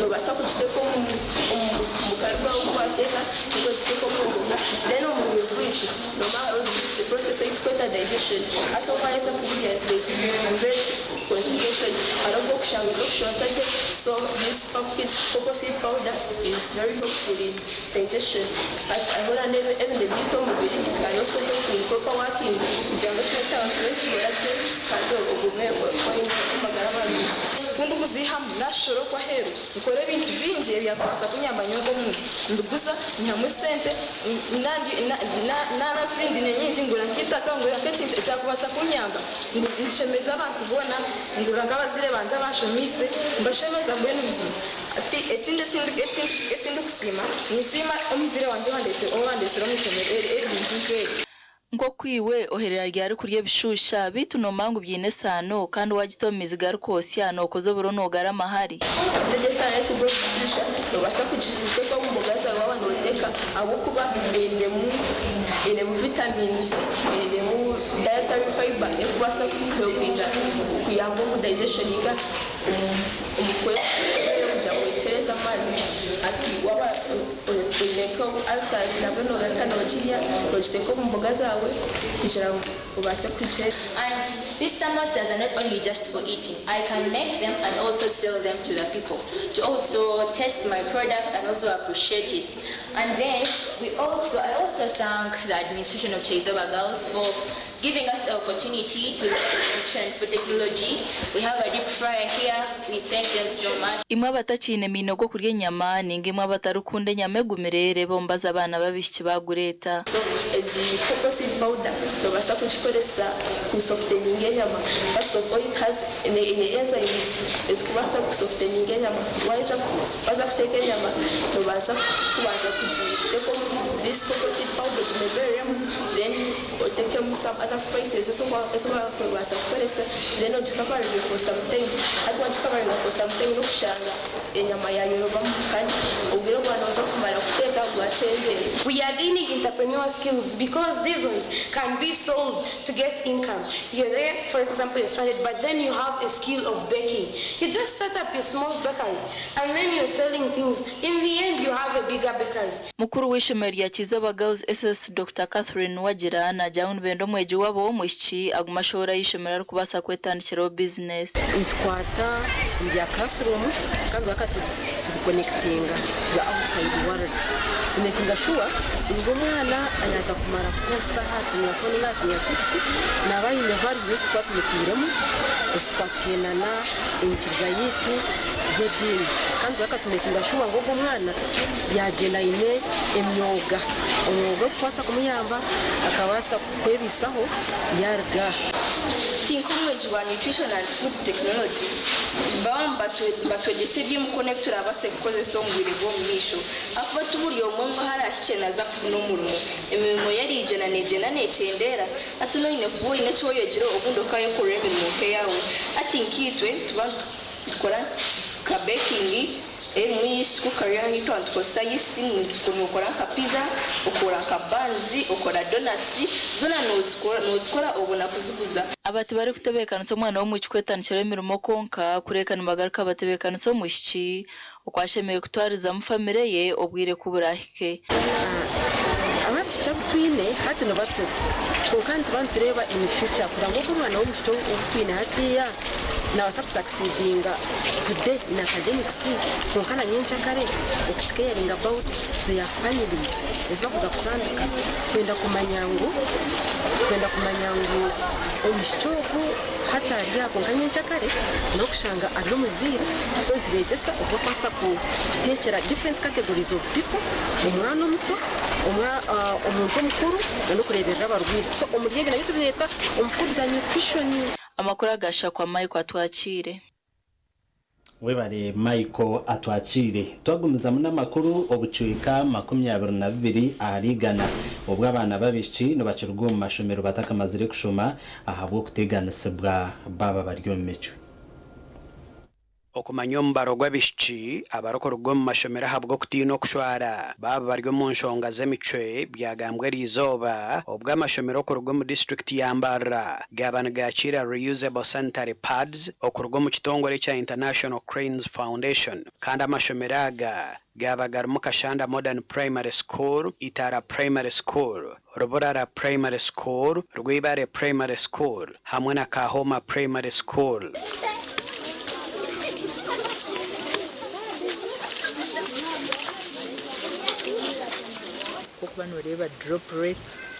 noobaasa kugiteeka omu mukari gwawe ogu waateeka ninga ogiteeke omu mboga. Then omu mubiri gwaitu noomanya hariho process ei turikweta digestion. Hati obu waaheza kuburya they prevent constipation. Hariho obu orikushanga torikushonsa gye so this pumpkin pawpaw seed powder it is very helpful in digestion. Hariho na n'ebindi ebiita omubiri, it can also help in proper working kugira ngu ekiro kyawe kibe nikikora gye kandi ogume oine amagara marungi. Ku ndikuziihamu naashoshora okwo aheeru, nkora ebintu bingi ebyakubaasa kunyamba nyowe nk'omuntu. Mbiguza, nyihamu esente, naaba ndine nyingi ngura nk'eitaka, ngura nk'ekintu ekyakubaasa kunyamba ngu nshemeze abantu boona, ngurira nk'abazaire bangye abanshomeise, mbashemeza mbwenu buzima. Hati ekindi eki ndikusiima, ninsiima omuzaire wangye owandeetsire omu ishomero eri erirungi nk'eri. Nk'oku iwe oherera ryari kurya ebishusha, beitu noomanya ngu biine esaano, kandi waagita omu maizi garikwotsya nookoza oburo noogarama hare. Hati esaano erikuruga omu bishusha noobaasa kugiteeka omu mboga zaawe waaba nooteeka ahabw'okuba einemu einemu vitamins, einemu dietary fibre erikubaasa kuhelpinga kuyamba omu digestion ninga omu kugira ngu etuheereze amaani. Hati waaba oine nka ulcers nabwo noogaruka noogirya noogiteeka omu mboga zaawe kugira ngu obaase kugira. And these samosas are not only just for eating. I can make them and also sell them to the people to also test my product and also appreciate it. And then I also thank the administration of Kyeizoba Girls for giving us the opportunity to learn food technology. We have a deep fryer here. We thank them so much. Imwe abatakiine miino gw'okurya enyama ninga imwe abatarikukunda enyama egumire, reeba omubazi abaana b'abaishiki baagureeta. So egi pawpaw seed powder nobaasa kugikoresa ku softeninga enyama. First of all it has eine enzymes ezikubaasa ku softeninga enyama. Waheza waza kuteeka enyama nobaasa kubanza kugiteeka omu this pawpaw seed powder ogimebereremu then otekemu some other spices ezi orikubaasa kukoresa then ogikavaringe for some time. Hati wagikavaringa for some time nokushanga enyama yayorobamu kandi obwire obu nooza kumara kuteeka bwakyendeera. We are gaining entrepreneurial skills because these ones can be sold to get income. You're there, for example, you're stranded, but then you have a skill of baking. You just start up your small bakery and then you're selling things. In the end, you have a bigger bakery. Mukuru w'eishomero rya Kyizooba Girls SS Dr Catherine Wagira naagira ngu nibenda omwegi waabo w'omwishiki agume ashohore aha ishomero arikubaasa kwetandikiraho bizinesi. Nitukwata omu bya classroom kandi baka tubiconnectinga to the outside world tumakinga sure ngu omwana ayaza kumara course aha senior 4 ninga aha senior 6 naaba aine values ezi tukuba tumutairemu ezikwatikainana enyikiriza yaitu y'ediini kandi baka tumakinga sure ngu ogwo omwana yagyenda aine emyoga omwoga ogurikubaasa kumuyamba akabaasa kwebiisaho yaruga aha. Nk'omwegi wa nutrition and food technology, baba nibatwegyesa eby'emikono ebi turabaase kukozesa omu bwire bw'omu maisho, ahakuba ti buri omwe ngu ahu arahikye naaza kufuna omurimo. Emirimo yarigyenda neegyenda neekyendeera. Hati noine kuba oine eki oyegire obundi okayekorera emirimo nk'eyaawe. Hati nkaitwe nituba nitukora nka baking erimu yeast cookery, ahu twaba nitukozesa yeast nokora nka pizza, okora nka buns, okora donuts, zoona noozikora obona kuziguza. Aba tibarikutebeekanisa omwana w'omwishiki kwetandikiraho emirimo kwonka, kureka nibagaruka batebeekanisa omwishiki oku ashemereire kutwarizamu famire ye obwire ku buraahike. Abaishiki abu twine hati ni bato kwonka nituba nitureeba in future kureba ngu ogu omwana w'omwishiki ou twine hatiiya nabaasa kusucceedinga today in academics kwonka na nyencakare okutucaringa about their families ezi bakuza kutandika kwenda kumanya ngu omwishiki ogu. Hati ari aho kwonka nyenkyakare n'okushanga ari omuzaire so nitubeegyesa oku barikubaasa kuteekyera different categories of people, omwana omuto, omuntu omukuru n'okureeberera abarwaire. So omuri ebyo nabyo tubireeta omu foods and nutrition. Amakuru agashakwa Michael Atwakiire. Webare Michael Atwakiire. Twagumizamu n'amakuru obucweka 22 ahari igana obw'abaana b'abaishiki nibakiruga omu mashomero batakamazire kushoma ahabw'okuteganisibwa baaba bari omu micwe. Okumanya omubaro gw'abaishiki abarikuruga omu mashomero ahabw'okutiina okushwara baaba bari omu nshonga z'emicwe byagambwa eriizooba obwo amashomero okuruga omu disiturikiti ya Mbarara gaaba nigakiira Reusable Sanitary Pads okuruga omu kitongore ekya International Cranes Foundation kandi amashomero aga gaaba garimu Kashanda Modern Primary School, Itaara Primary School, Ruburara Primary School, Rwibare Primary School hamwe na Kahoma Primary School. Ku okuba noreeba drop rates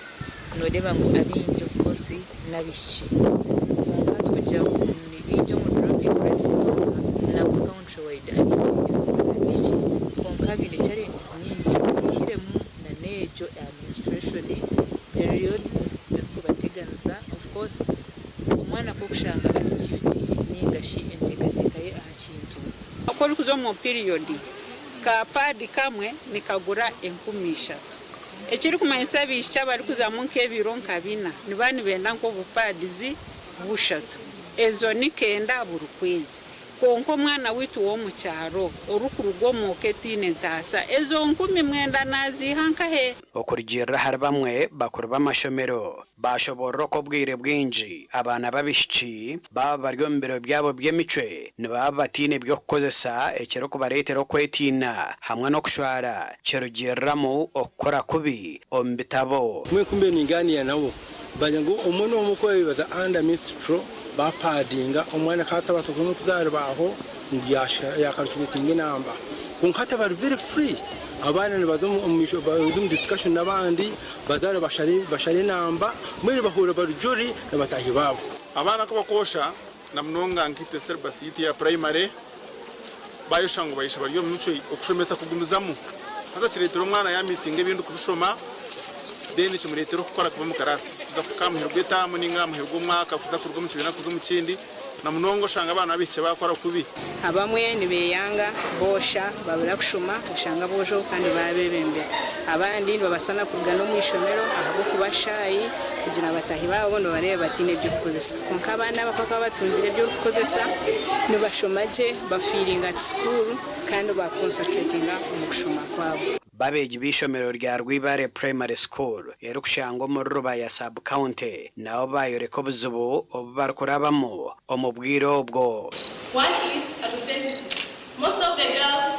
noreeba ngu abaingi of course n'abaishiki kwonka tikugira ngu ni baingi omu dropping rates zonka nabwo country wide abaingi n'abaishiki kwonka baine challenges nyingi otihiremu na n'egyo eya menstruation periods ezikubateganisa of course omwana ku okushanga attitude ye ninga shi enteekateeka ye aha kintu. Ku orikuza omu period Ka paadi kamwe nikagura 3000. Ekirikumanyisa abaishiki abarikuzamu nk'ebiro nka bina nibaba nibenda nk'obu pads bushatu. Ezo ni kenda buri kwezi. Kwonka omwana waitu w'omu kyaro orikuruga omu ka etaine ntaasa, ezo 9000 naaziiha nkahe? Okurugiirira ahari bamwe bakuru b'amashomero, Baashoboorora oku obwire bwingi abaana b'abaishiki baaba bari omu biro byabo by'emicwe nibaba bataine by'okukozesa ekirikubareetera okwetiina hamwe n'okushwara kirugiriramu okukora kubi omu bitabo. Mbwenu ku mbaire ningaaniira nabo, baagira ngu omwe n'omwe ku baabaire baza under menstrual baapaadinga, omwana akaba atabaasa kubona okuzaaribwa aho ngu yaakarukireetinga enamba. Kwonka hati bari very free, abaana nibaza omu maisho baza omu discussion n'abandi, Bazaare bashare enamba, mbwenu bahurira bari jolly na bataahi baabo. Abaana ku bakwosha na munonga nkaitwe syllabus yaitu eya primary bayosha ngu bayosha bari omu micwe okushomesa kugumizamu haza kiretera omwana yamisinga ebindi kubishoma then kimuretera okukora kubi omu karaasi kuza kuhika aha muheru gw'etaamu ninga aha muheru gw'omwaka kuza kuruga omu kibiina kuza omu kindi Na munonga oshanga abaana b'abaishiki baakora kubi. Abamwe nibeyanga, boosha, babura kushoma, oshanga aboojo kandi baabebembera. Abandi nibabaasa na kuruga n'omu ishomero ahabw'okuba shaayi kugira bataahi baabo nibabareeba bataine eby'okukozesa. Kwonka abaana aba ku barikuba batungire eby'okukozesa, nibashoma gye, bafiiringa at school kandi bakonsatratinga omu kushoma kwabo. B'abeegi b'eishomero rya Rwibare Primary School erikushangwa omuri Rubaya Sub-county nabo baayoreka obuzibu obu barikurabamu omu bwire obwo. One is absenteeism. Most of the girls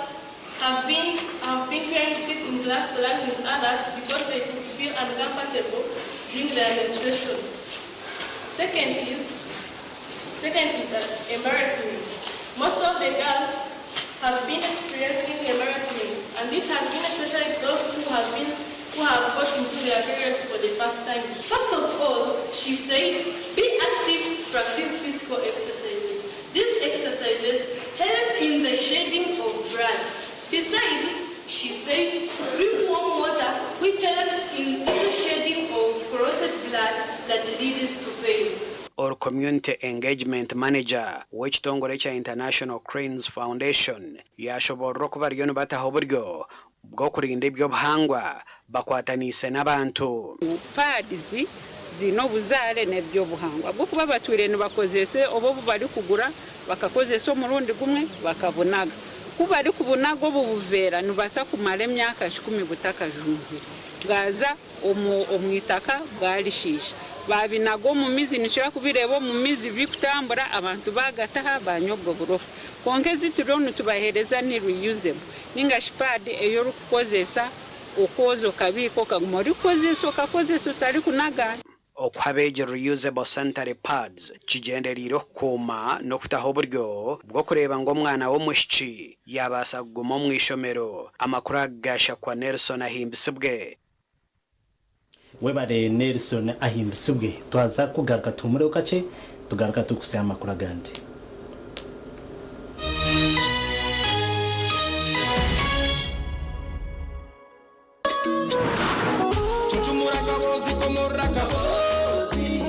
have been have been fearing to sit in class to learn with others because they could feel uncomfortable during their menstruation. Second is second is embarrassment. Most of the girls have been experiencing embarrassment and this has been especially those who have been who have got into their periods for the first time. First of all, she said, be active, practice physical exercises. These exercises help in the shedding of blood. Besides, she said, drink warm water, which helps in easy shedding of clotted blood that leads to pain. Ori Community Engagement Manager w'ekitongore ekya International Cranes Foundation yaashoboorora oku bariyo nibataho oburyo bw'okurinda eby'obuhangwa bakwataniise n'abantu. Pads ziine obuzaare n'eby'obuhangwa ahabw'okuba batwire nibakozesa obu obu barikugura bakakozesa omurundi gumwe bakabunaga. Ku barikubunaga obu buveera nibubaasa kumara emyaka kikumi butakajunzire bwaza omu itaka bwarishiisha. Baabinaga omu mizi nikira kubireeba omu mizi birikutambura abantu baagataha baanywa obwo burofa. Kwonka ezi turiyo nitubaheereza ni reusable ninga shi pad ei orikukozesa okwoza okabiika okaguma orikukozesa okakozesa otarikunaga. Okuha abeegi reusable sanitary pads kigyendereire okukuuma n'okutaho oburyo bw'okureeba ngu omwana w'omwishiki yaabaasa kuguma omu ishomero. Amakuru aga gaashakwa Nelson Ahimbisibwe. Webare Nelson Ahimbisibwe. Twaza kugaruka tuhumureho kakye Tugaruka tukuhitsya amakuru agandi. Cuncumura akaboozi komorora akaboozi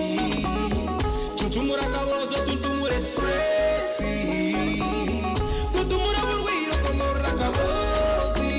Cuncumura akaboozi otuntumure stress Tuntumura oburwaire okomorora akaboozi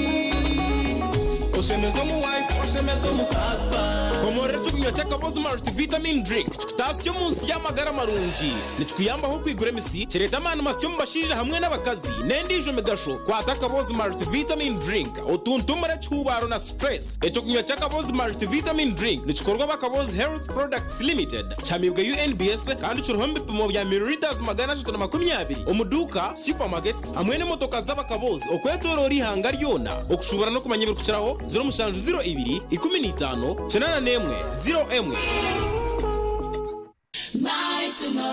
Oshemeze omu wife oshemeze omu husband Komorora ekyokunywa ky'akaboozi Multivitamin Drink kikutaasya omu nsi y'amagara marungi. Nikikuyambaho kwigura emisi, kireeta amaani masya omu bashaija hamwe n'abakazi, n'endiijo migasho. Kwata akaboozi Multivitamin Drink otuntumure ekihuubaaro na stress. Ekyokunywa ky'akaboozi Multivitamin Drink nikikorwa aba Kaboozi Health Products Limited, kihamiibwe UNBS kandi kiriho omu bipimo bya millilitres 320 omu duuka, supermarkets hamwe n'emotoka z'abakaboozi okwetoroora eihanga ryona. Okushuubura n'okumanya ebirikukiraho, 0702 15 81 01.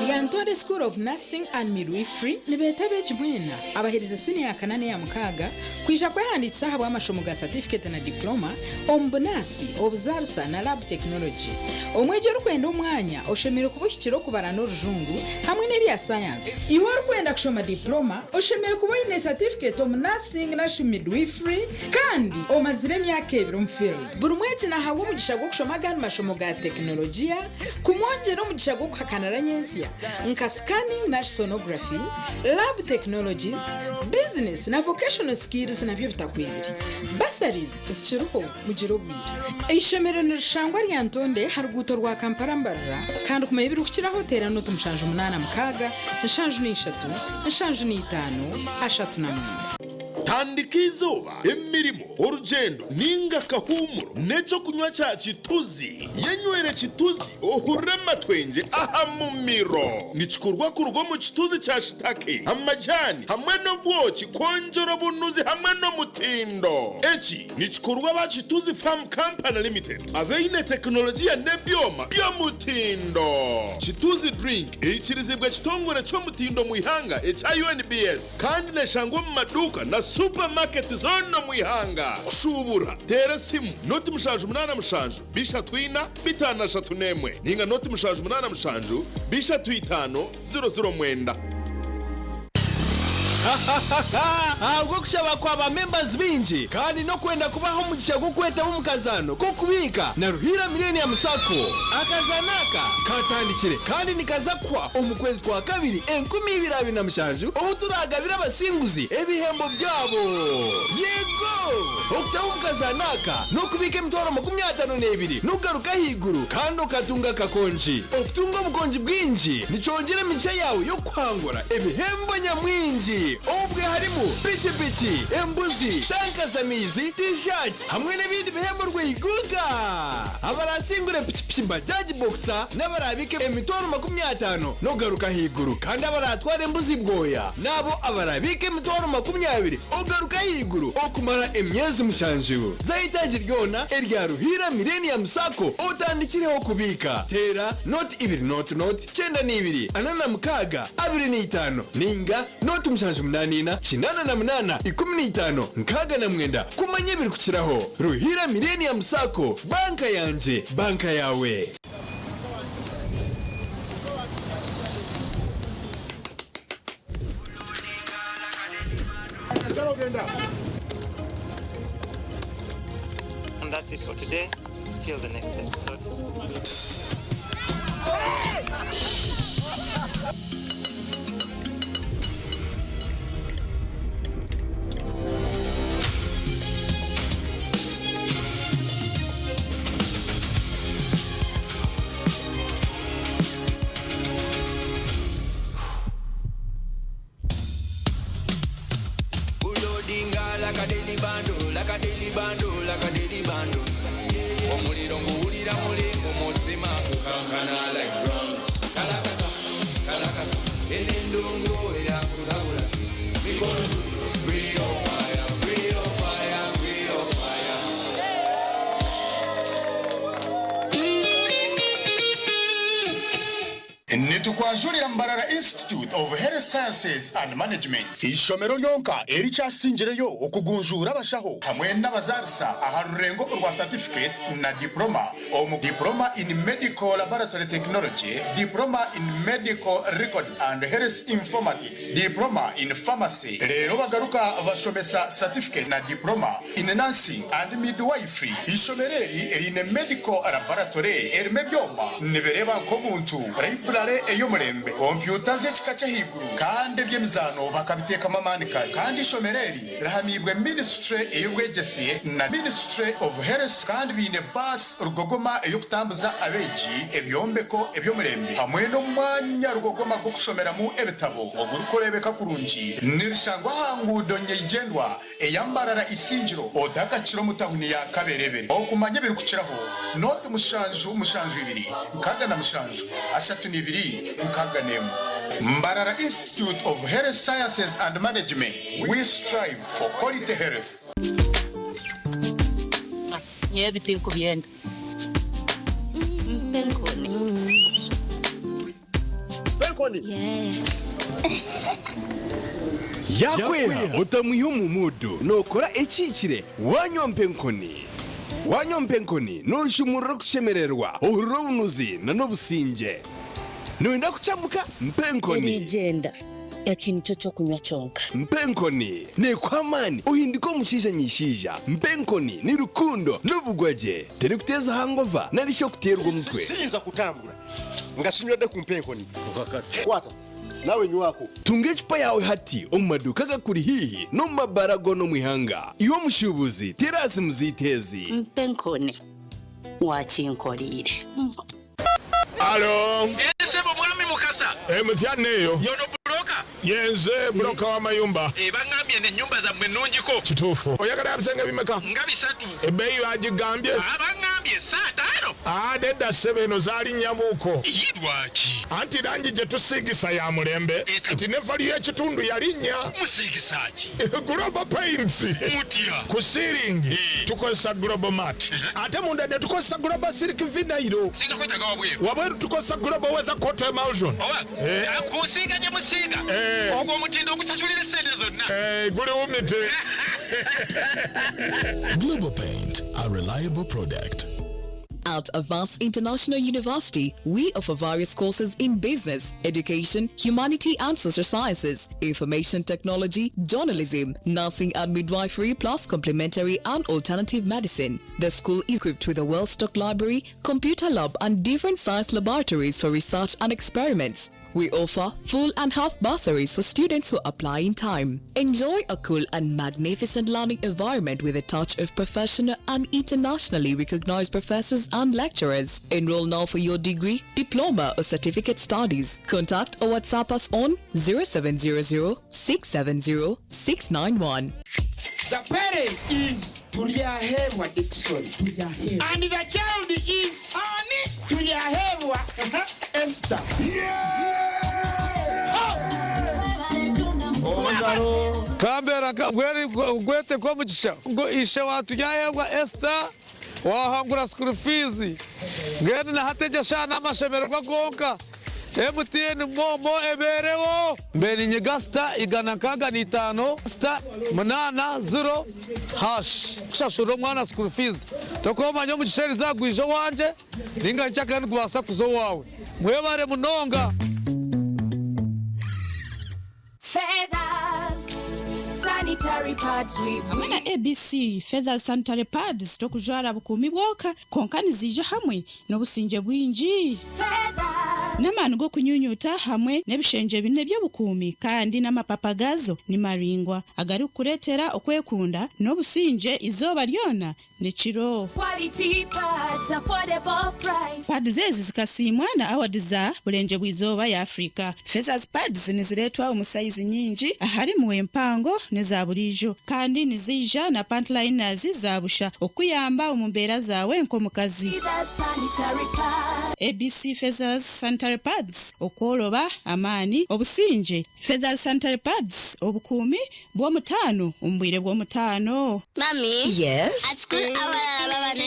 Lyantonde School of Nursing and Midwifery nibeeta abeegi boona abaherize siniya ya kana n'eya mukaaga kwija kwehandiikisa ahabw'amashomo ga satifiketi na diploma omu bunaasi, obuzaarisa na lab technology. Omwegi orikwenda omwanya oshemereire kuba ohikire okubara n'orujungu hamwe n'ebya sayansi. Iwe orikwenda kushoma diploma oshemereire kuba oine satifiketi omu nursing narishi midwifery kandi omazire emyaka ebiri omu field. Buri mwegi nahabwa omugisha gw'okushoma agandi mashomo ga tekinologiya kumwongyera omugisha gw'okuhakanira nyentsya nka scanning nari sonography, lab technologies, business na vocational skills nabyo bitakwibire. Bursaries zikiriho mugire obwire. Eishomero nirishangwa Lyantonde aha ruguuto rwa Kampala Mbarara kandi kumanya ebirikukiraho teera nooti 786 73 39. Tandika eizooba, emirimo, orugyendo nainga akahuumuro n'eky'okunywa kya Kituzi. Yenywere Kituzi ohurire amatwengye aha mumiro. Nikikorwa kuruga omu kituzi kya shitake, amajaani hamwe n'obwoki kwongyera obunuzi hamwe n'omutindo. Eki nikikorwa aba Kituzi Farm Company Limited abaine tekinologiya n'ebyoma by'omutindo. Kituzi Drink Eikirizibwe ekitongore ky'omutindo omu ihanga ekya UNBS kandi neshangwa omu maduuka na supamaketi zoona omu ihanga. Kushuubura, teera esimu noti 787 34 531 ninga noti 787 35 009. Ahabw'okushaba kwa ba members baingi kandi n'okwenda kubaha omugisha gw'okwetaba omu kazaano k'okubiika na Ruhiira Millennium Sacco. Akazaano aka katandikire kandi nikaza kuhwa omu kwezi kwa kabiri 2027 obu turaagabire abasinguzi ebihembo byabo. Yego! Okutaba omu kazaano aka n'okubiika emitwaro 52 n'okugaruka ahaiguru kandi okatunga akakongi. Okutunga obukongi bwingi nikyongyera emigisha yaawe y'okuhangura ebihembo nyamwingi obwe harimu pikipiki, embuzi, tanka z'amaizi, T-shirts hamwe n'ebindi bihembo rweiguga. Abarasingure pikipiki Bajaj Boxer n'abaraabiike emitwaro 50 n'okugaruka ahaiguru kandi abaraatware embuzi bwoya n'abo abaraabiike emitwaro 20 ogaruka ahaiguru okumara emyezi mushanju. Za itaagi ryona erya Ruhiira Millennium Sacco otandikireho kubiika. Teera noti ibiri noti noti 92 46 25 ninga noti 784 88 15 69 kumanya ebirikukiraho. Ruhiira Millennium Sacco, banka yangye, banka yaawe. And that's it for today. Till the next episode. Kulodinga like a daily bundle, like a daily bundle, like a daily bundle. Omuliro nguwulira muli mu mutima gukankana like drums. Kalakata, kalakata, eno endongo eyakusabula. Mikono free your fire, free your fire, free your fire. Nitukwanjurira Mbarara Institute of Health Health Sciences and Management. Eishomero ryonka erikyasingireyo okugunjuura abashaho hamwe n'abazaarisa aha rurengo orwa Certificate na Diploma omu Diploma in Medical Laboratory Technology, Diploma in Medical Records and Health Informatics, Diploma in Pharmacy reero bagaruka bashomesa Certificate na Diploma in Nursing and Midwifery. Eishomero eri riine Medical Laboratory erimu ebyoma nibireeba nk'omuntu, Library ey'omurembe, kompyuta z'ekika ky'ahaiguru kandi eby'emizaano bakabiteekamu amaani kare. Kandi eishomero eri rihamiibwe Ministry ey'obwegyese na Ministry of Health kandi baine baasi rugogoma ey'okutambuza abeegi, ebyombeko eby'omurembe hamwe n'omwanya rugogoma gw'okushomeramu ebitabo ogurikureebeka kurungi. Nirishangwa aha nguudo nyeigyendwa eya Mbarara Isingiro otakakira omu tahuni ya Kaberebere. Okumanya ebirikukiraho, nooti mushanju mushanju ibiri 67 32 61. Mbarara Institute of Health Sciences and Management, we strive for quality health. Nyowe ebi tinkubyenda. Mpa enkoni. Mpa enkoni. Yakwera otamwiha omu muudu nookora ekihikire wanywa mpa enkoni. Wanywa mpa enkoni nooshumurura okushemererwa, ohurira obunuzi n'obusingye. Nooyenda kukyamuka? Mpa enkoni. Erigyenda, eki nikyo ky'okunywa kyonka. Mpa enkoni neekuha amaani ohindike omushaija nyaishaija. Mpa enkoni ni rukundo n'obugwagye. Terikuteeza hangova nari shi okuteerwa omutwe. Siyinza kutambura nga sinywedde ku mpa enkoni. Kwata, nawe nywako. Tunga ecupa yaawe hati omu maduuka agakuri haihi n'omu mabaara goona omu ihanga. Iwe omushuubuzi, teera aha simu zaitu ezi. Mpa enkoni, waakinkoreire. Alo. Eeh sebo mwami Mukasa. Eeh mutya neeyo. Yono buloka? Yenze buloka w'amayumba. Eeh bangambye nti enyumba zammwe nnungiko. Kituufu. Oyagala ya bisenge bimeka? Nga bisatu. Ebbeeyi bagigambye? Aah bangambye saa taano. Aah nedda ssebo eno zalinnyamuuko. Yii lwaki? Anti langi gye tusiigisa ya mulembe nti ne value y'ekitundu yalinnya. Musiigisa ki? Global Paints. Mutya? Ku siiringi tukozesa Global Mat ate munda ne tukozesa Global Silk Vinyl. Singa kwetaaga wabweru? Wabweru tukozesa Global Weather Coat Emulsion. Oba ku nsiiga gye musiiga ogwo omutindo ogusasulira essente zonna? Guli wumite. Global Paint, a reliable product. At Avance International University, we offer various courses in business, education, humanity and social sciences, information technology, journalism, nursing and midwifery, plus complementary and alternative medicine. The school is equipped with a well-stocked library, computer lab and different science laboratories for research and experiments. We offer full and half bursaries for students who apply in time. Enjoy a cool and magnificent learning environment with a touch of professional and internationally recognized professors and lecturers. Enroll now for your degree, diploma or certificate studies. Contact or WhatsApp us on 0700 670 691. The parent is Turyahebwa Dickson. And the child is Ani Turyahebwa Esther. Kambera gwete nk'omugisha ngu ishe wa Turyahebwa Esther wahangura school fees mbwenu na hati egyo eshaaha n'amashemererwa gonka. MTN MoMo ebeereho. Mbe ninyiga sita 165 *80# kushashurira omwana school fees. Tokumanya omugisha eriza gwija owangye ninga nkyakare nigubaasa kuza owaawe. Mwebare munonga. Feathers sanitary pads with Hamwe na ABC Feathers Sanitary Pads tokujwara bukuumi bwonka kwonka niziija hamwe n'obusingye bwingi. N'amaani g'okunyunyuuta hamwe n'ebishengye bina eby'obukuumi kandi n'amapapa gaazo ni maraingwa agarikukureetera okwekunda n'obusingye eizooba ryona n'ekiro. Quality pads, affordable price. Pads ezi zikasiimwa na awadi za Burengye bw'eizooba ya Afrika. Feathers Pads nizireetwa omu sayizi nyingi aharimu empango n'eza buriijo kandi niziija na pant liners za busha okukuyamba omu mbeera zaawe nk'omukazi. Feathers sanitary pads. ABC Feathers Sanitary Pads, Okworoba, amaani, obusingye. Feathers Sanitary Pads, Obukuumi bw'omutaano omu bwire bw'omutaano. Mummy. Yes? At school abalala baba ne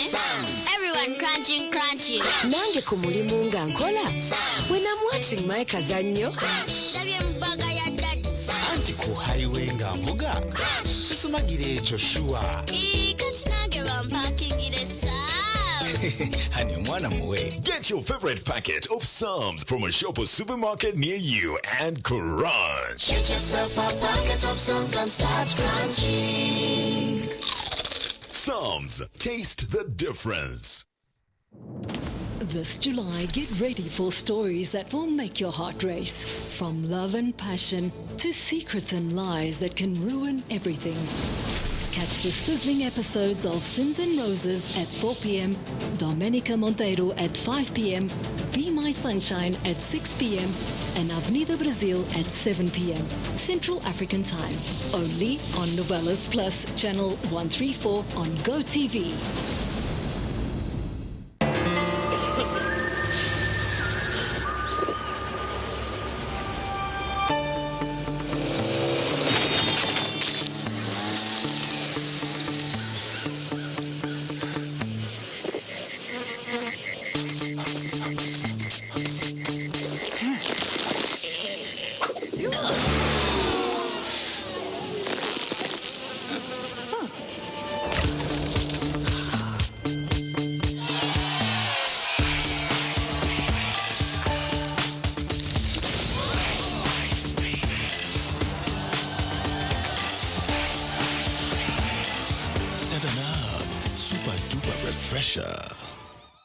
Everyone crunching crunching. Nange ku mulimu nga nkola. When I'm watching my kazannyo. Ndabye mu bbaga ya Ku highway nga nvuga sisumagira ekyo shuwa. Kati nange bampakingire Psalms. Hani omwana muwe. Get your favorite packet of Psalms from a shop or supermarket near you and crunch. Get yourself a packet of Psalms and start crunching. Psalms, taste the difference. This July, get ready for stories that will make your heart race. From love and passion to secrets and lies that can ruin everything. Catch the sizzling episodes of Sins and Roses at 4 p.m., Domenica Monteiro at 5 p.m., Be My Sunshine at 6 p.m., and Avenida Brasil at 7 p.m. Central African Time. Only on Novelas Plus, Channel 134 on GoTV. 7 Up, super duper refresher.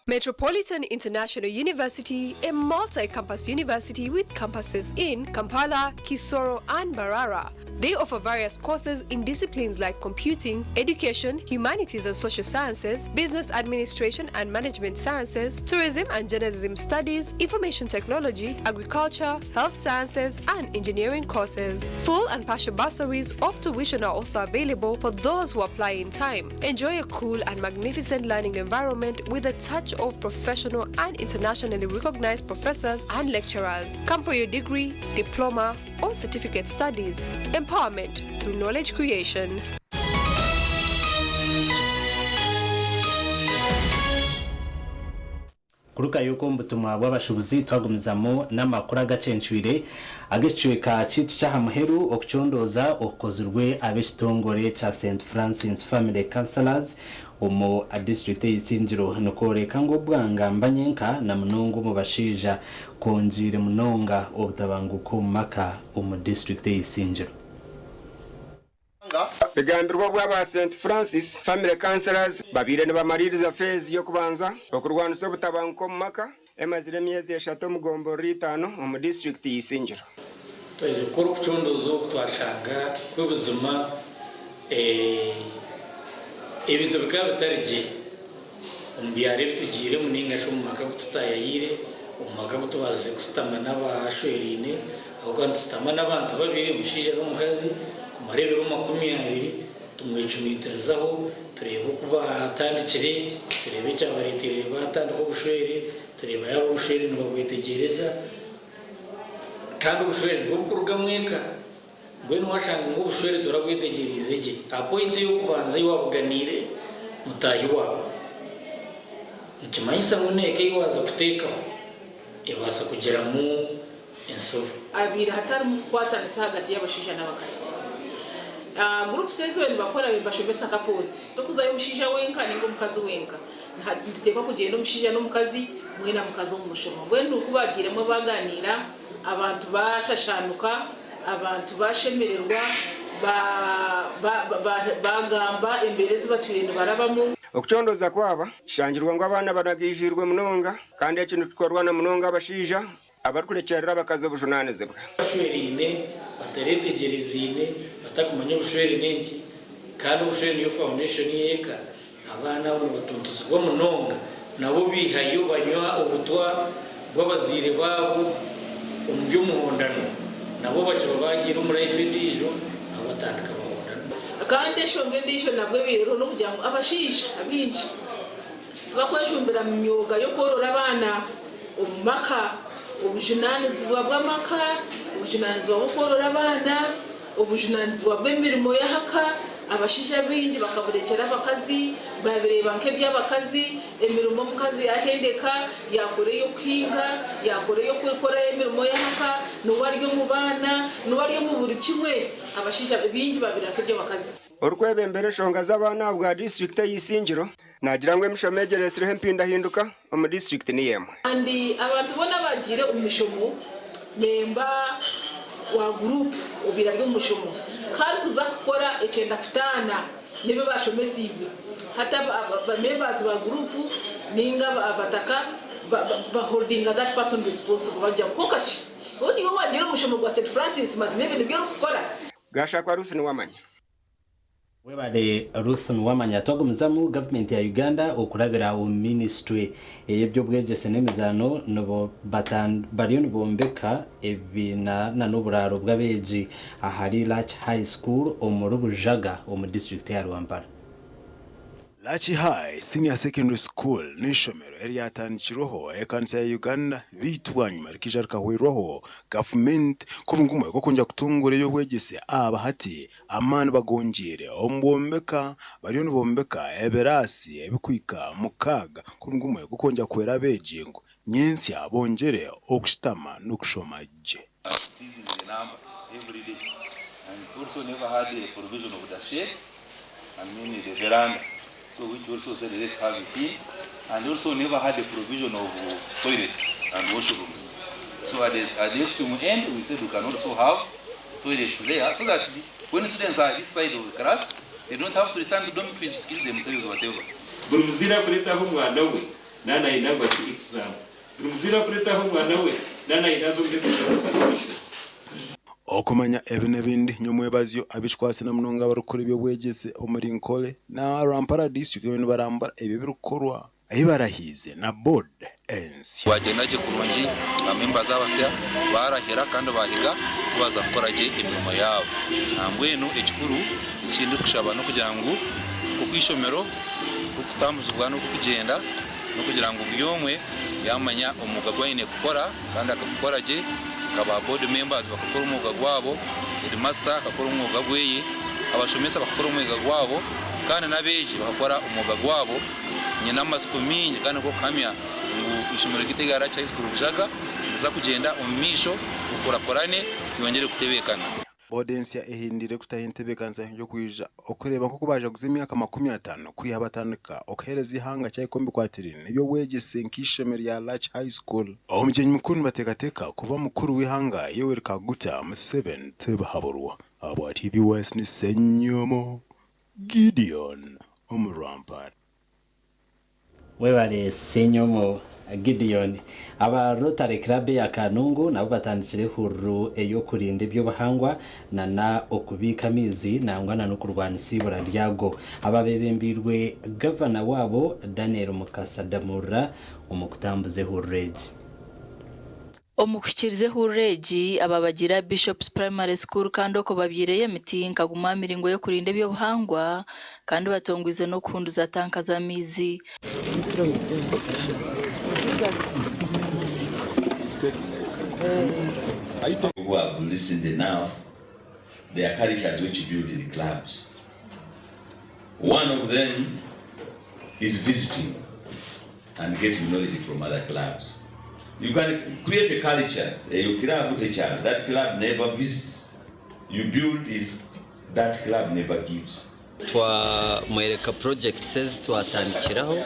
Metropolitan International University, a multi campus university with campuses in Kampala, Kisoro, and Barara. They offer various courses in disciplines like computing, education, humanities and social sciences, business administration and management sciences, tourism and journalism studies, information technology, agriculture, health sciences, and engineering courses. Full and partial bursaries of tuition are also available for those who apply in time. Enjoy a cool and magnificent learning environment with a touch of professional and internationally recognized professors and lecturers. Come for your degree, diploma, or certificate studies. Empowerment through knowledge creation. Kuruka yuko omu bw'abashubuzi twagumizamu n'amakuru agacencwire ag'ekicweka kiitu ky'aha muheru okucondooza okukozirwe ab'ekitongore kya St Francis Family Counselors omu district ey'Isingiro nikworeka ngu obwanga mbanyenka na munonga omu bashaija kwongiire munonga obutabanguko omu maka omu district ey'Isingiro. Bigambirwa bw'aba St Francis Family Counselors babiire nibamaliriza feezi y'okubanza okurwanisa obutabanguko omu maka emazire emyezi 3 omu gomborora 5 omu disitulikiti y'Isingiro. Twaheza kukora okucondooza oku twashanga kw'obuzima ebintu bikaba bitari gye omu byaro ebi tugiiremu ninga shi omu maka agu tutaayayiire, omu maka agu tubaasize kusitama n'abashweriine, ahabw'okuba nitusitama n'abantu babiri, omushaija n'omukazi, kumara ebiro 20 tumwecumitirizaho, tureebe oku batandikire, tureebe ekyabareeteire batandika obushwere, tureeba yaaba obushwere nibabwetegyereza, kandi obushwere nibwo bukurugamu eka. Mbwenu washanga ngu obushwere turabwetegyerize gye. Aha pointi ey'okubanza ei wabuganiire mutaahi waawe, nikimanyisa ngu n'eka ei waaza kuteekaho ebaasa kugiramu ensobi. Abaire hatarimu kukwatanisa ahagati y'abashaija n'abakazi. Groups ezi bariyo nibakora nibashomesa couples. Tokuzayo omushaija wenka ninga omukazi wenka. Nituteekwa kugyenda omushaija n'omukazi mwena mukaza omu mushomo. Mbwenu ku bagiiremu baganiira, abantu bashashanuka, abantu bashemererwa, bagamba embeera ezi batwire nibarabamu. Okucondoza kwaba kishangirwa ngu abaana banagijwirwe munonga kandi eki nikikorwa na munonga abashaija abarikurekyerera abakazi obujunanizibwa. Bashweriine bataretegyereziine batakumanya obushwere n'enki, kandi obushwere niyo foundation y'eka. Abaana abo nibatuntuzibwa munonga, nabo bihayo banywa obutwa bw'abazaire baabo omu by'omuhondano, nabo bakiba bagiire omu life endiijo nabo batandika bahondana. Kandi enshonga endiijo nabwo ebaire eriho n'okugira ngu abashaija abaingi tibakwejumbira mu myooga y'okworora abaana omu maka, obujunanizibwa bw'amaka, obujunanizibwa bw'okworora abaana, obujunanizibwa bw'emirimo y'ahaka. Abashaija baingi bakaburekyera abakazi, babireeba nk'eby'abakazi, emirimo omukazi yahendeka, yakora ey'okuhinga, yakora ey'okukora emirimo y'ahaka, niwe ari omu baana, niwe ari omu buri kimwe, abashaija baingi babireeba nk'eby'abakazi. Orikwebembera enshonga z'abaana ahabwa disiturikiti ey'eisingiro naagira ngu emishomo egi eretsireho empindahinduka omu disiturikiti niyo emwe. Kandi abantu boona abagiire omu mishomo memba wa guruupu obaire ari omu mushomo ku arikuza kukora ekyenda kutaana n'ebi baashomesiibwe, hati aba members ba guruupu ninga abataka ba holdinga that person responsible bagira ngu kwonka shi ou niiwe waagiire omu mushomo gwa St Francis mazima ebi nibyo orikukora? Gashakwa Ruth Niwamanya. Webale Ruth Nuwamanya. Twagumizamu, gavumenti ya Uganda okurabira omu minisitule ey'eby'obwegyese n'emizaano bariyo nibombeka ebibiina n'oburaaro bw'abeegi ahari Larch High School omuri Bujaga omu disiturikiti ya Rwampara. Larch High Senior Secondary School n'eishomero eryatandikirweho ekanisa ya Uganda beitu bwanyima rikaija rikahwerwaho gavumenti nk'obungumwe bw'okwongyera kutunguura eby'obwegyese aha hati Amaani bagongiire omu bwombeka bariyo nibombeka ebiraasi ebikuhika 6 nk'orugumwe gw'okwongyera kuhwera abeegi ngu nyentsya bongyere okushutama n'okushoma gye. Toilets there so that when students are this side of the class they don't have to return to dormitories to ease themselves or whatever. Buri muzaire akureetaho omwana we naaba naayenda ngu ate exam. Buri muzaire akureetaho omwana we naaba naayenda aze omu next level of admission. Okumanya ebi n'ebindi nyomwebazyo abikikwatse na munonga abarikukora eby'obwegyese omuri Nkole na Rwampara disiturikiti bariyo nibarambura ebyo ebirikukorwa ahi barahiize na board ensya. Bwagyenda gye kurungi, ba members abasya baarahira kandi baahiga ku baaza kukora gye emirimo yaabo. Nambwenu ekikuru eki ndikushaba n'okugira ngu oku eishomero ririkutambuzibwa n'oku kugyenda n'okugira ngu buri omwe yaamanya omwuga gu aine kukora kandi akagukora gye nka ba board members bakakora omwuga gwabo, headmaster akakora omwuga gweye, abashomesa bakakora omwuga gwabo kandi n'abeegi bakakora omwuga gwabo. Nyine amatsiko maingi kandi g'okuhamya ngu eishomero ryaitu erya Larch High School Bujaga niriza kugyenda omu maisho rikurakurane ryongyere kutebeekana. Boodi ensya ehindire kutaho entebeekanisa y'okwija okureeba nk'oku baajaguza emyaka 50 kwiha batandika okuheereza eihanga kyahika omu bikwatiraine n'eby'obwegyese nk'eishomero rya Larch High School. Omugyenyi mukuru nibateekateeka kuba mukuru w'eihanga Yoweri Kaguta Museveni Tibuhaburwa ahabwa TV West ni Ssenyomo Gideon omu Rwampara. Webale Ssenyomo Gideon. Aba Rotary Club eya Kanungu nabo batandikire ehururu ey'okurinda eby'obuhangwa nana okubiika amaizi nangwa na n'okurwanisa eibura ryago. Aba bebembeirwe Gavana waabo Daniel Mukasa Damurira omu kutambuza ehururu egi. Omu kuhikiiriza ehururu egi, aba bagiire aha Bishops Primary School kandi okwo babyireyo emiti nka gumwe aha miringo y'okurinda eby'obuhangwa kandi batongwize n'okuhunduza tanka z'amaizi. Who have listened enough, there are cultures which build in clubs. One of them is visiting and getting knowledge from other clubs. You can create a culture, a club teacher, that club never visits. You build is that club never gives. Twamwereka projects ezi twatandikiraho.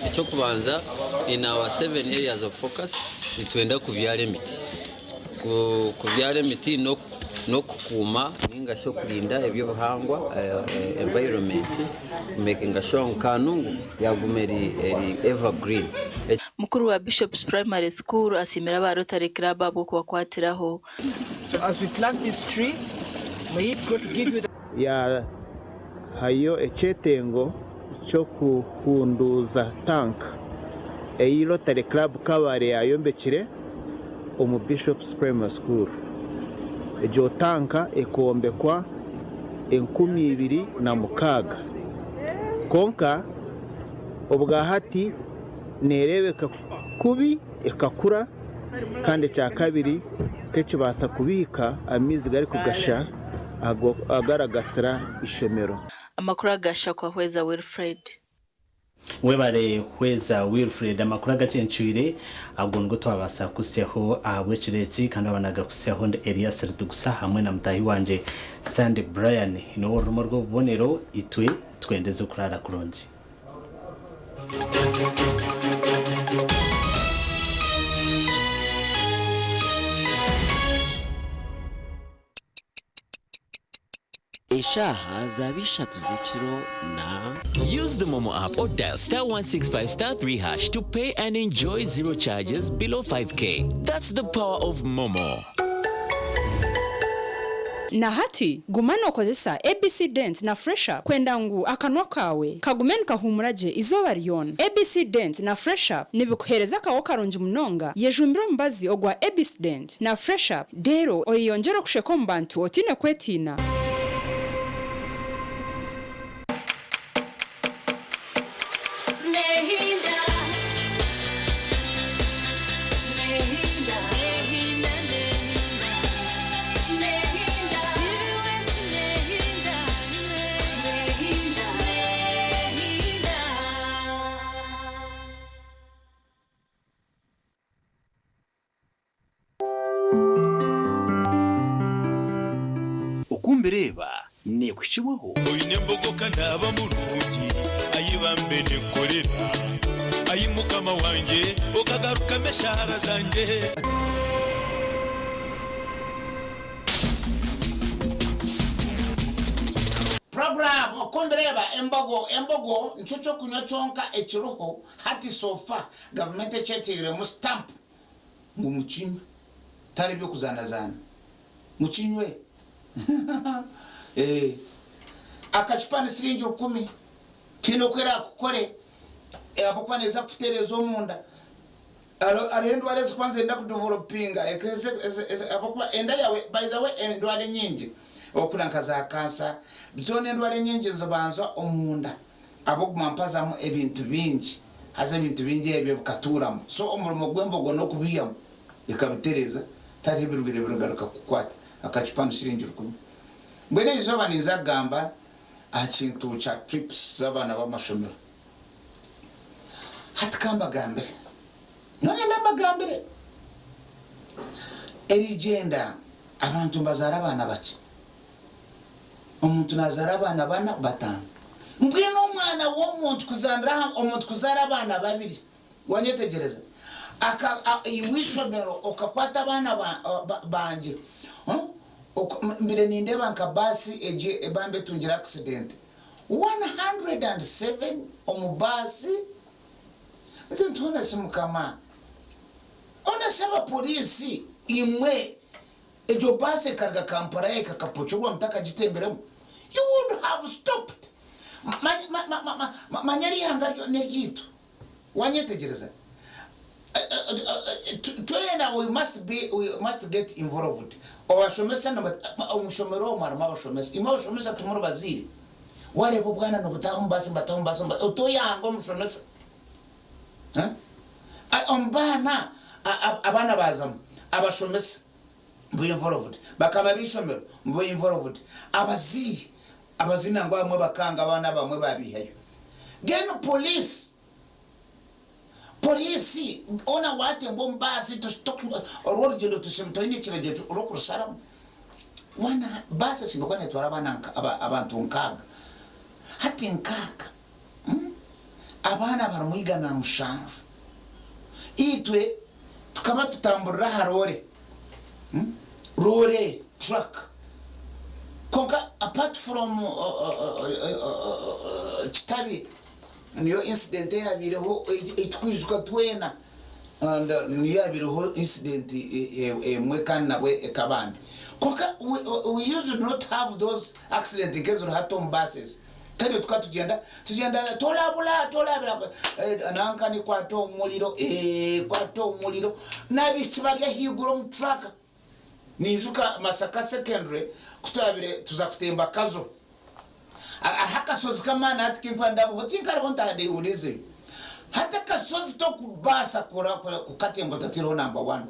Ekyokubanza, in our seven areas of focus, nitwenda kubyara emiti, kubyara emiti n'okukuuma ninga shi okurinda ebyobuhangwa, environment, making sure ngu Kanungu yaguma eri evergreen. Mukuru wa Bishops Primary School asiimire aba Rotary Club ahabw'okubakwatiraho. So as we plant this tree, may it God give you the Ya hariyo ekyetengo ky'okuhunduuza tanka ei Rotary Club Kabale yaayombekire omu Bishops Primary School. Egyo tanka ekombekwa 2006 kwonka obwa hati neereebeka kubi ekakura kandi ekya kabiri tekibaasa kubiika amaizi garikugasha. agaragasira ishomero. Amakuru aga Shakwa Hweza Wilfred. Webare Hweza Wilfred, amakuru agacencwire ago nigo twabaasa kuhitsyaho ahabw'ekiro eki, kandi aba nagakuhitsyaho ndi Elias Ritugusa hamwe na mutaahi wangye Sandy Brian. Niwe orurimu rw'obubonero, itwe twendeze okuraara kurungi. Eshaaha zaaba ishatu z'ekiro na. Use the Momo app or dial star 165 star 3 hash to pay and enjoy zero charges below 5K. That's the power of Momo. Na hati guma nookozesa ABC Dent na Fresh Up kwenda ngu akanwa kaawe kagume nikahumura gye izooba ryona. ABC Dent na Fresh Up nibikuheereza akaho karungi munonga. Yejumbire omubazi ogwa ABC Dent na Fresh Up, reero oyeyongyere okusheka omu bantu otiine kwetiina. Nehinda. Nehinda. Nehinda. Nehinda. Nehinda. Nehinda. Nehinda. Okumbireba nekuhikibwaho. Oine embogo naba murungi, ayibambe nenkorera, ayi mukama wangye okagarukamo eshara zangye. Program Okumbireba Embogo. Embogo nikyo kyokunywa kyonka ekiriho hati so far gavumenti ekyetiriremu stamp ngu mukinywe, tari by'okuzanazaana, mukinywe. Akacupa ni siringi 1000, kiine oku erakukore ahabw'okuba neeza kukutereeza omunda. Hariho endwara ezikuba nizenda kudevelopinga ahabw'okuba enda yawe. By the way, endwara enyingi okura nka za kansa zoona, endwara enyingi zibanza omunda ahabw'okuguma mpazamu ebintu bingi, haza ebintu bingi ebyo bikaturamu. So omurimo gw'embogo n'okubihamu ekabitereeza, tariho ebirwire birigaruka kukwata. Akacupa ni siringi 1000. Mbwenu eizooba ninza kugamba aha kintu kya trips z'abaana b'amashomero. Hati kambagambire, nonyenda mbagambire, erigyenda abantu nibazaara abaana bakye. Omuntu nazaara abaana bana, bataano. Mbwenu omwana w'omuntu kuzanira aha, omuntu kuzaara abaana babiri, wanyetegyereza, iwe ishomero okakwata abaana bangye, Mbire nindeeba nka baasi egi ebambe etungire accident, 107 omu baasi. Nze nti honest mukama, honest abapoliisi imwe, egyo baasi ekaruga Kampala yahika Kapchorwa mutakagitembiremu? You would have stopped. Manya erihanga n'eryaitu, wanyetegyereza? Twena we must get involved. Abashomesa, omushomero omwo harimu abashomesa. Imwe abashomesa timuri baziire? Wareeba obwana nibutaaha omu baasi, nibataha omu baasi, otoyanga omushomesa. Omu baana, abaana bazamu, abashomesa be involved, bakaba b'ishomero mube involved, abaziire, abaziire nangwa abamwe bakanga abaana bamwe babihayo. Then police, poliisi ona watemba omu baasi, orwo orugyendo toine ekiragiro orw'okurusharamu. Wana baasi esingakwa netwara abaana abantu 60, hati 60, Abaana barimu 107. Itwe tukaba tutamburira aha roore, Roore truck. Kwonka apart from Kitabi, niyo incident eyabaireho eitukwijuka twena, and niyo yabaireho incident emwe kandi nabwe ekaba mbi. Kwonka we used not have those accident nk'eziri hati omu buses. Tariyo tukaba tugyenda, tugyenda torabura torabira nanka nikwata omuriro, kwata omuriro n'abaishiki bari ahaiguru omu truck. Ninjuka Masaka Secondary kutwabire tuza kutemba Kazo, hariho akashozi k'amaani. Hati kinkuba ndabaho tinkariho ntahadehurizeyo. Hati akashozi tokubaasa kukatemba otatireho number one.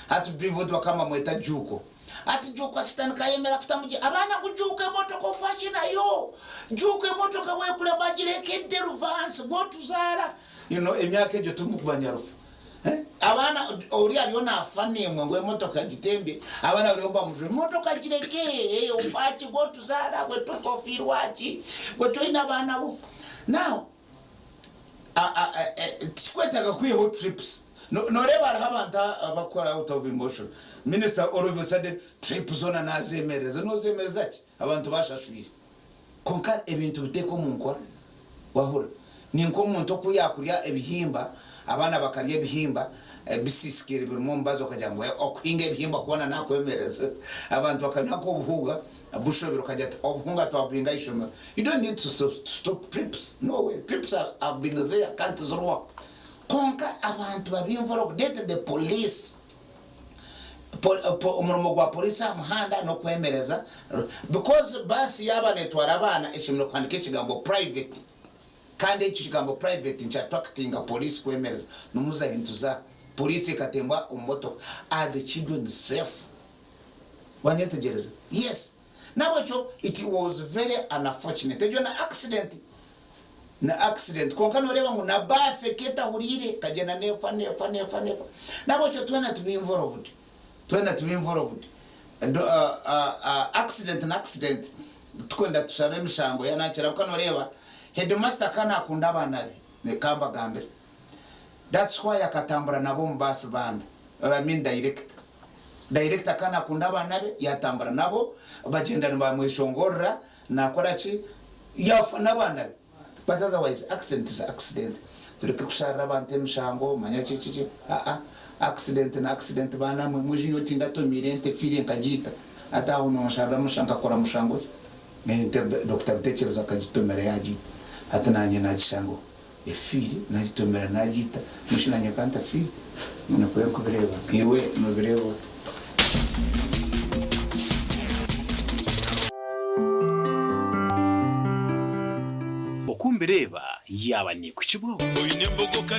Hati driver bakaba bamweta Juko. Ati Juuka kitandika ayemera kutamugi abaana ngu Juuka emotoka ofaki nayo? Juuka emotoka bwekulema girekedde luvansi gwotuzaala. You know emyaka egyo tumukuba nyarufu. Eh? Abaana ori ariyo nafa nimwe ngu emotoka gitembye abaana bariyo nibamujura emotoka gireke eh, ofaki gwotuzaala gwe tufa ofiirwaki gwe toine abaana bo. Now Tikikwetaaga kwihaho trips. Noreeba hariho abantu abakukora out of emotion. Minister all of a sudden trip zoona nazemereza. Nozemereza ki? Abantu bashashwire. Kwonka ebintu biteeke omu nkora. Wahurira? Ni nk'omuntu oku yakurya ebihimba, abaana bakarya ebihimba bisisikaire birimu omubazi okagira ngu okuhinga ebihimba kwona nakwemereza. Abantu bakanywa nk'obuhuuga. Bushobera okagira ati obuhunga twabubinga aha ishomero. You don't need to stop trips, no way, trips have been there kandi tizirwaho. Kwonka abantu babe involved, let the police, omurimo gwa police aha muhanda n'okwemereza because baasi yaaba netwara abaana eshemereire kuhandika ekigambo private kandi ekyo kigambo private nikyi attractinga police kwemereza. Nimuza police ekatembwa omu motoka, are the children safe? Wanyetegyereza? Yes. Nabwekyo it was very unfortunate. Egyo na accident, na accident. Kwonka noreeba ngu na bus eka etahuriire ekagyenda nefa, nefa, nefa, nefa. Nabwekyo twena tube involved. Twena tube involved. Accident na accident, tikwenda tushare emishango yanakira. Ahabw'okuba noreeba headmaster ka nakunda abaana be, kambagambire. That's why akatambura nabo omu bus bambi, I mean director. Director ka nakunda abaana be yatambura nabo bagyenda nibamweshongorera nakora ki yafa nabaana be but otherwise accident is accident tureke kusharira abantu emishango manya ki ki ki aa accident na accident baana mwe mwije nyowe tindatomiire ente efiire nkagiita hati aho nonsharira nkakora mushango ki ente Dokita Bitekyerezo akagitomera yagiita hati nanye nagishangaho. Efiire nagitomera nagiita mbwenu shi nanye ka ntafiire? Nikwo nkubireeba. Iwe nobireeba ota? Oku mbireeba yaaba neekuhikibwaho. Oine embogo ka.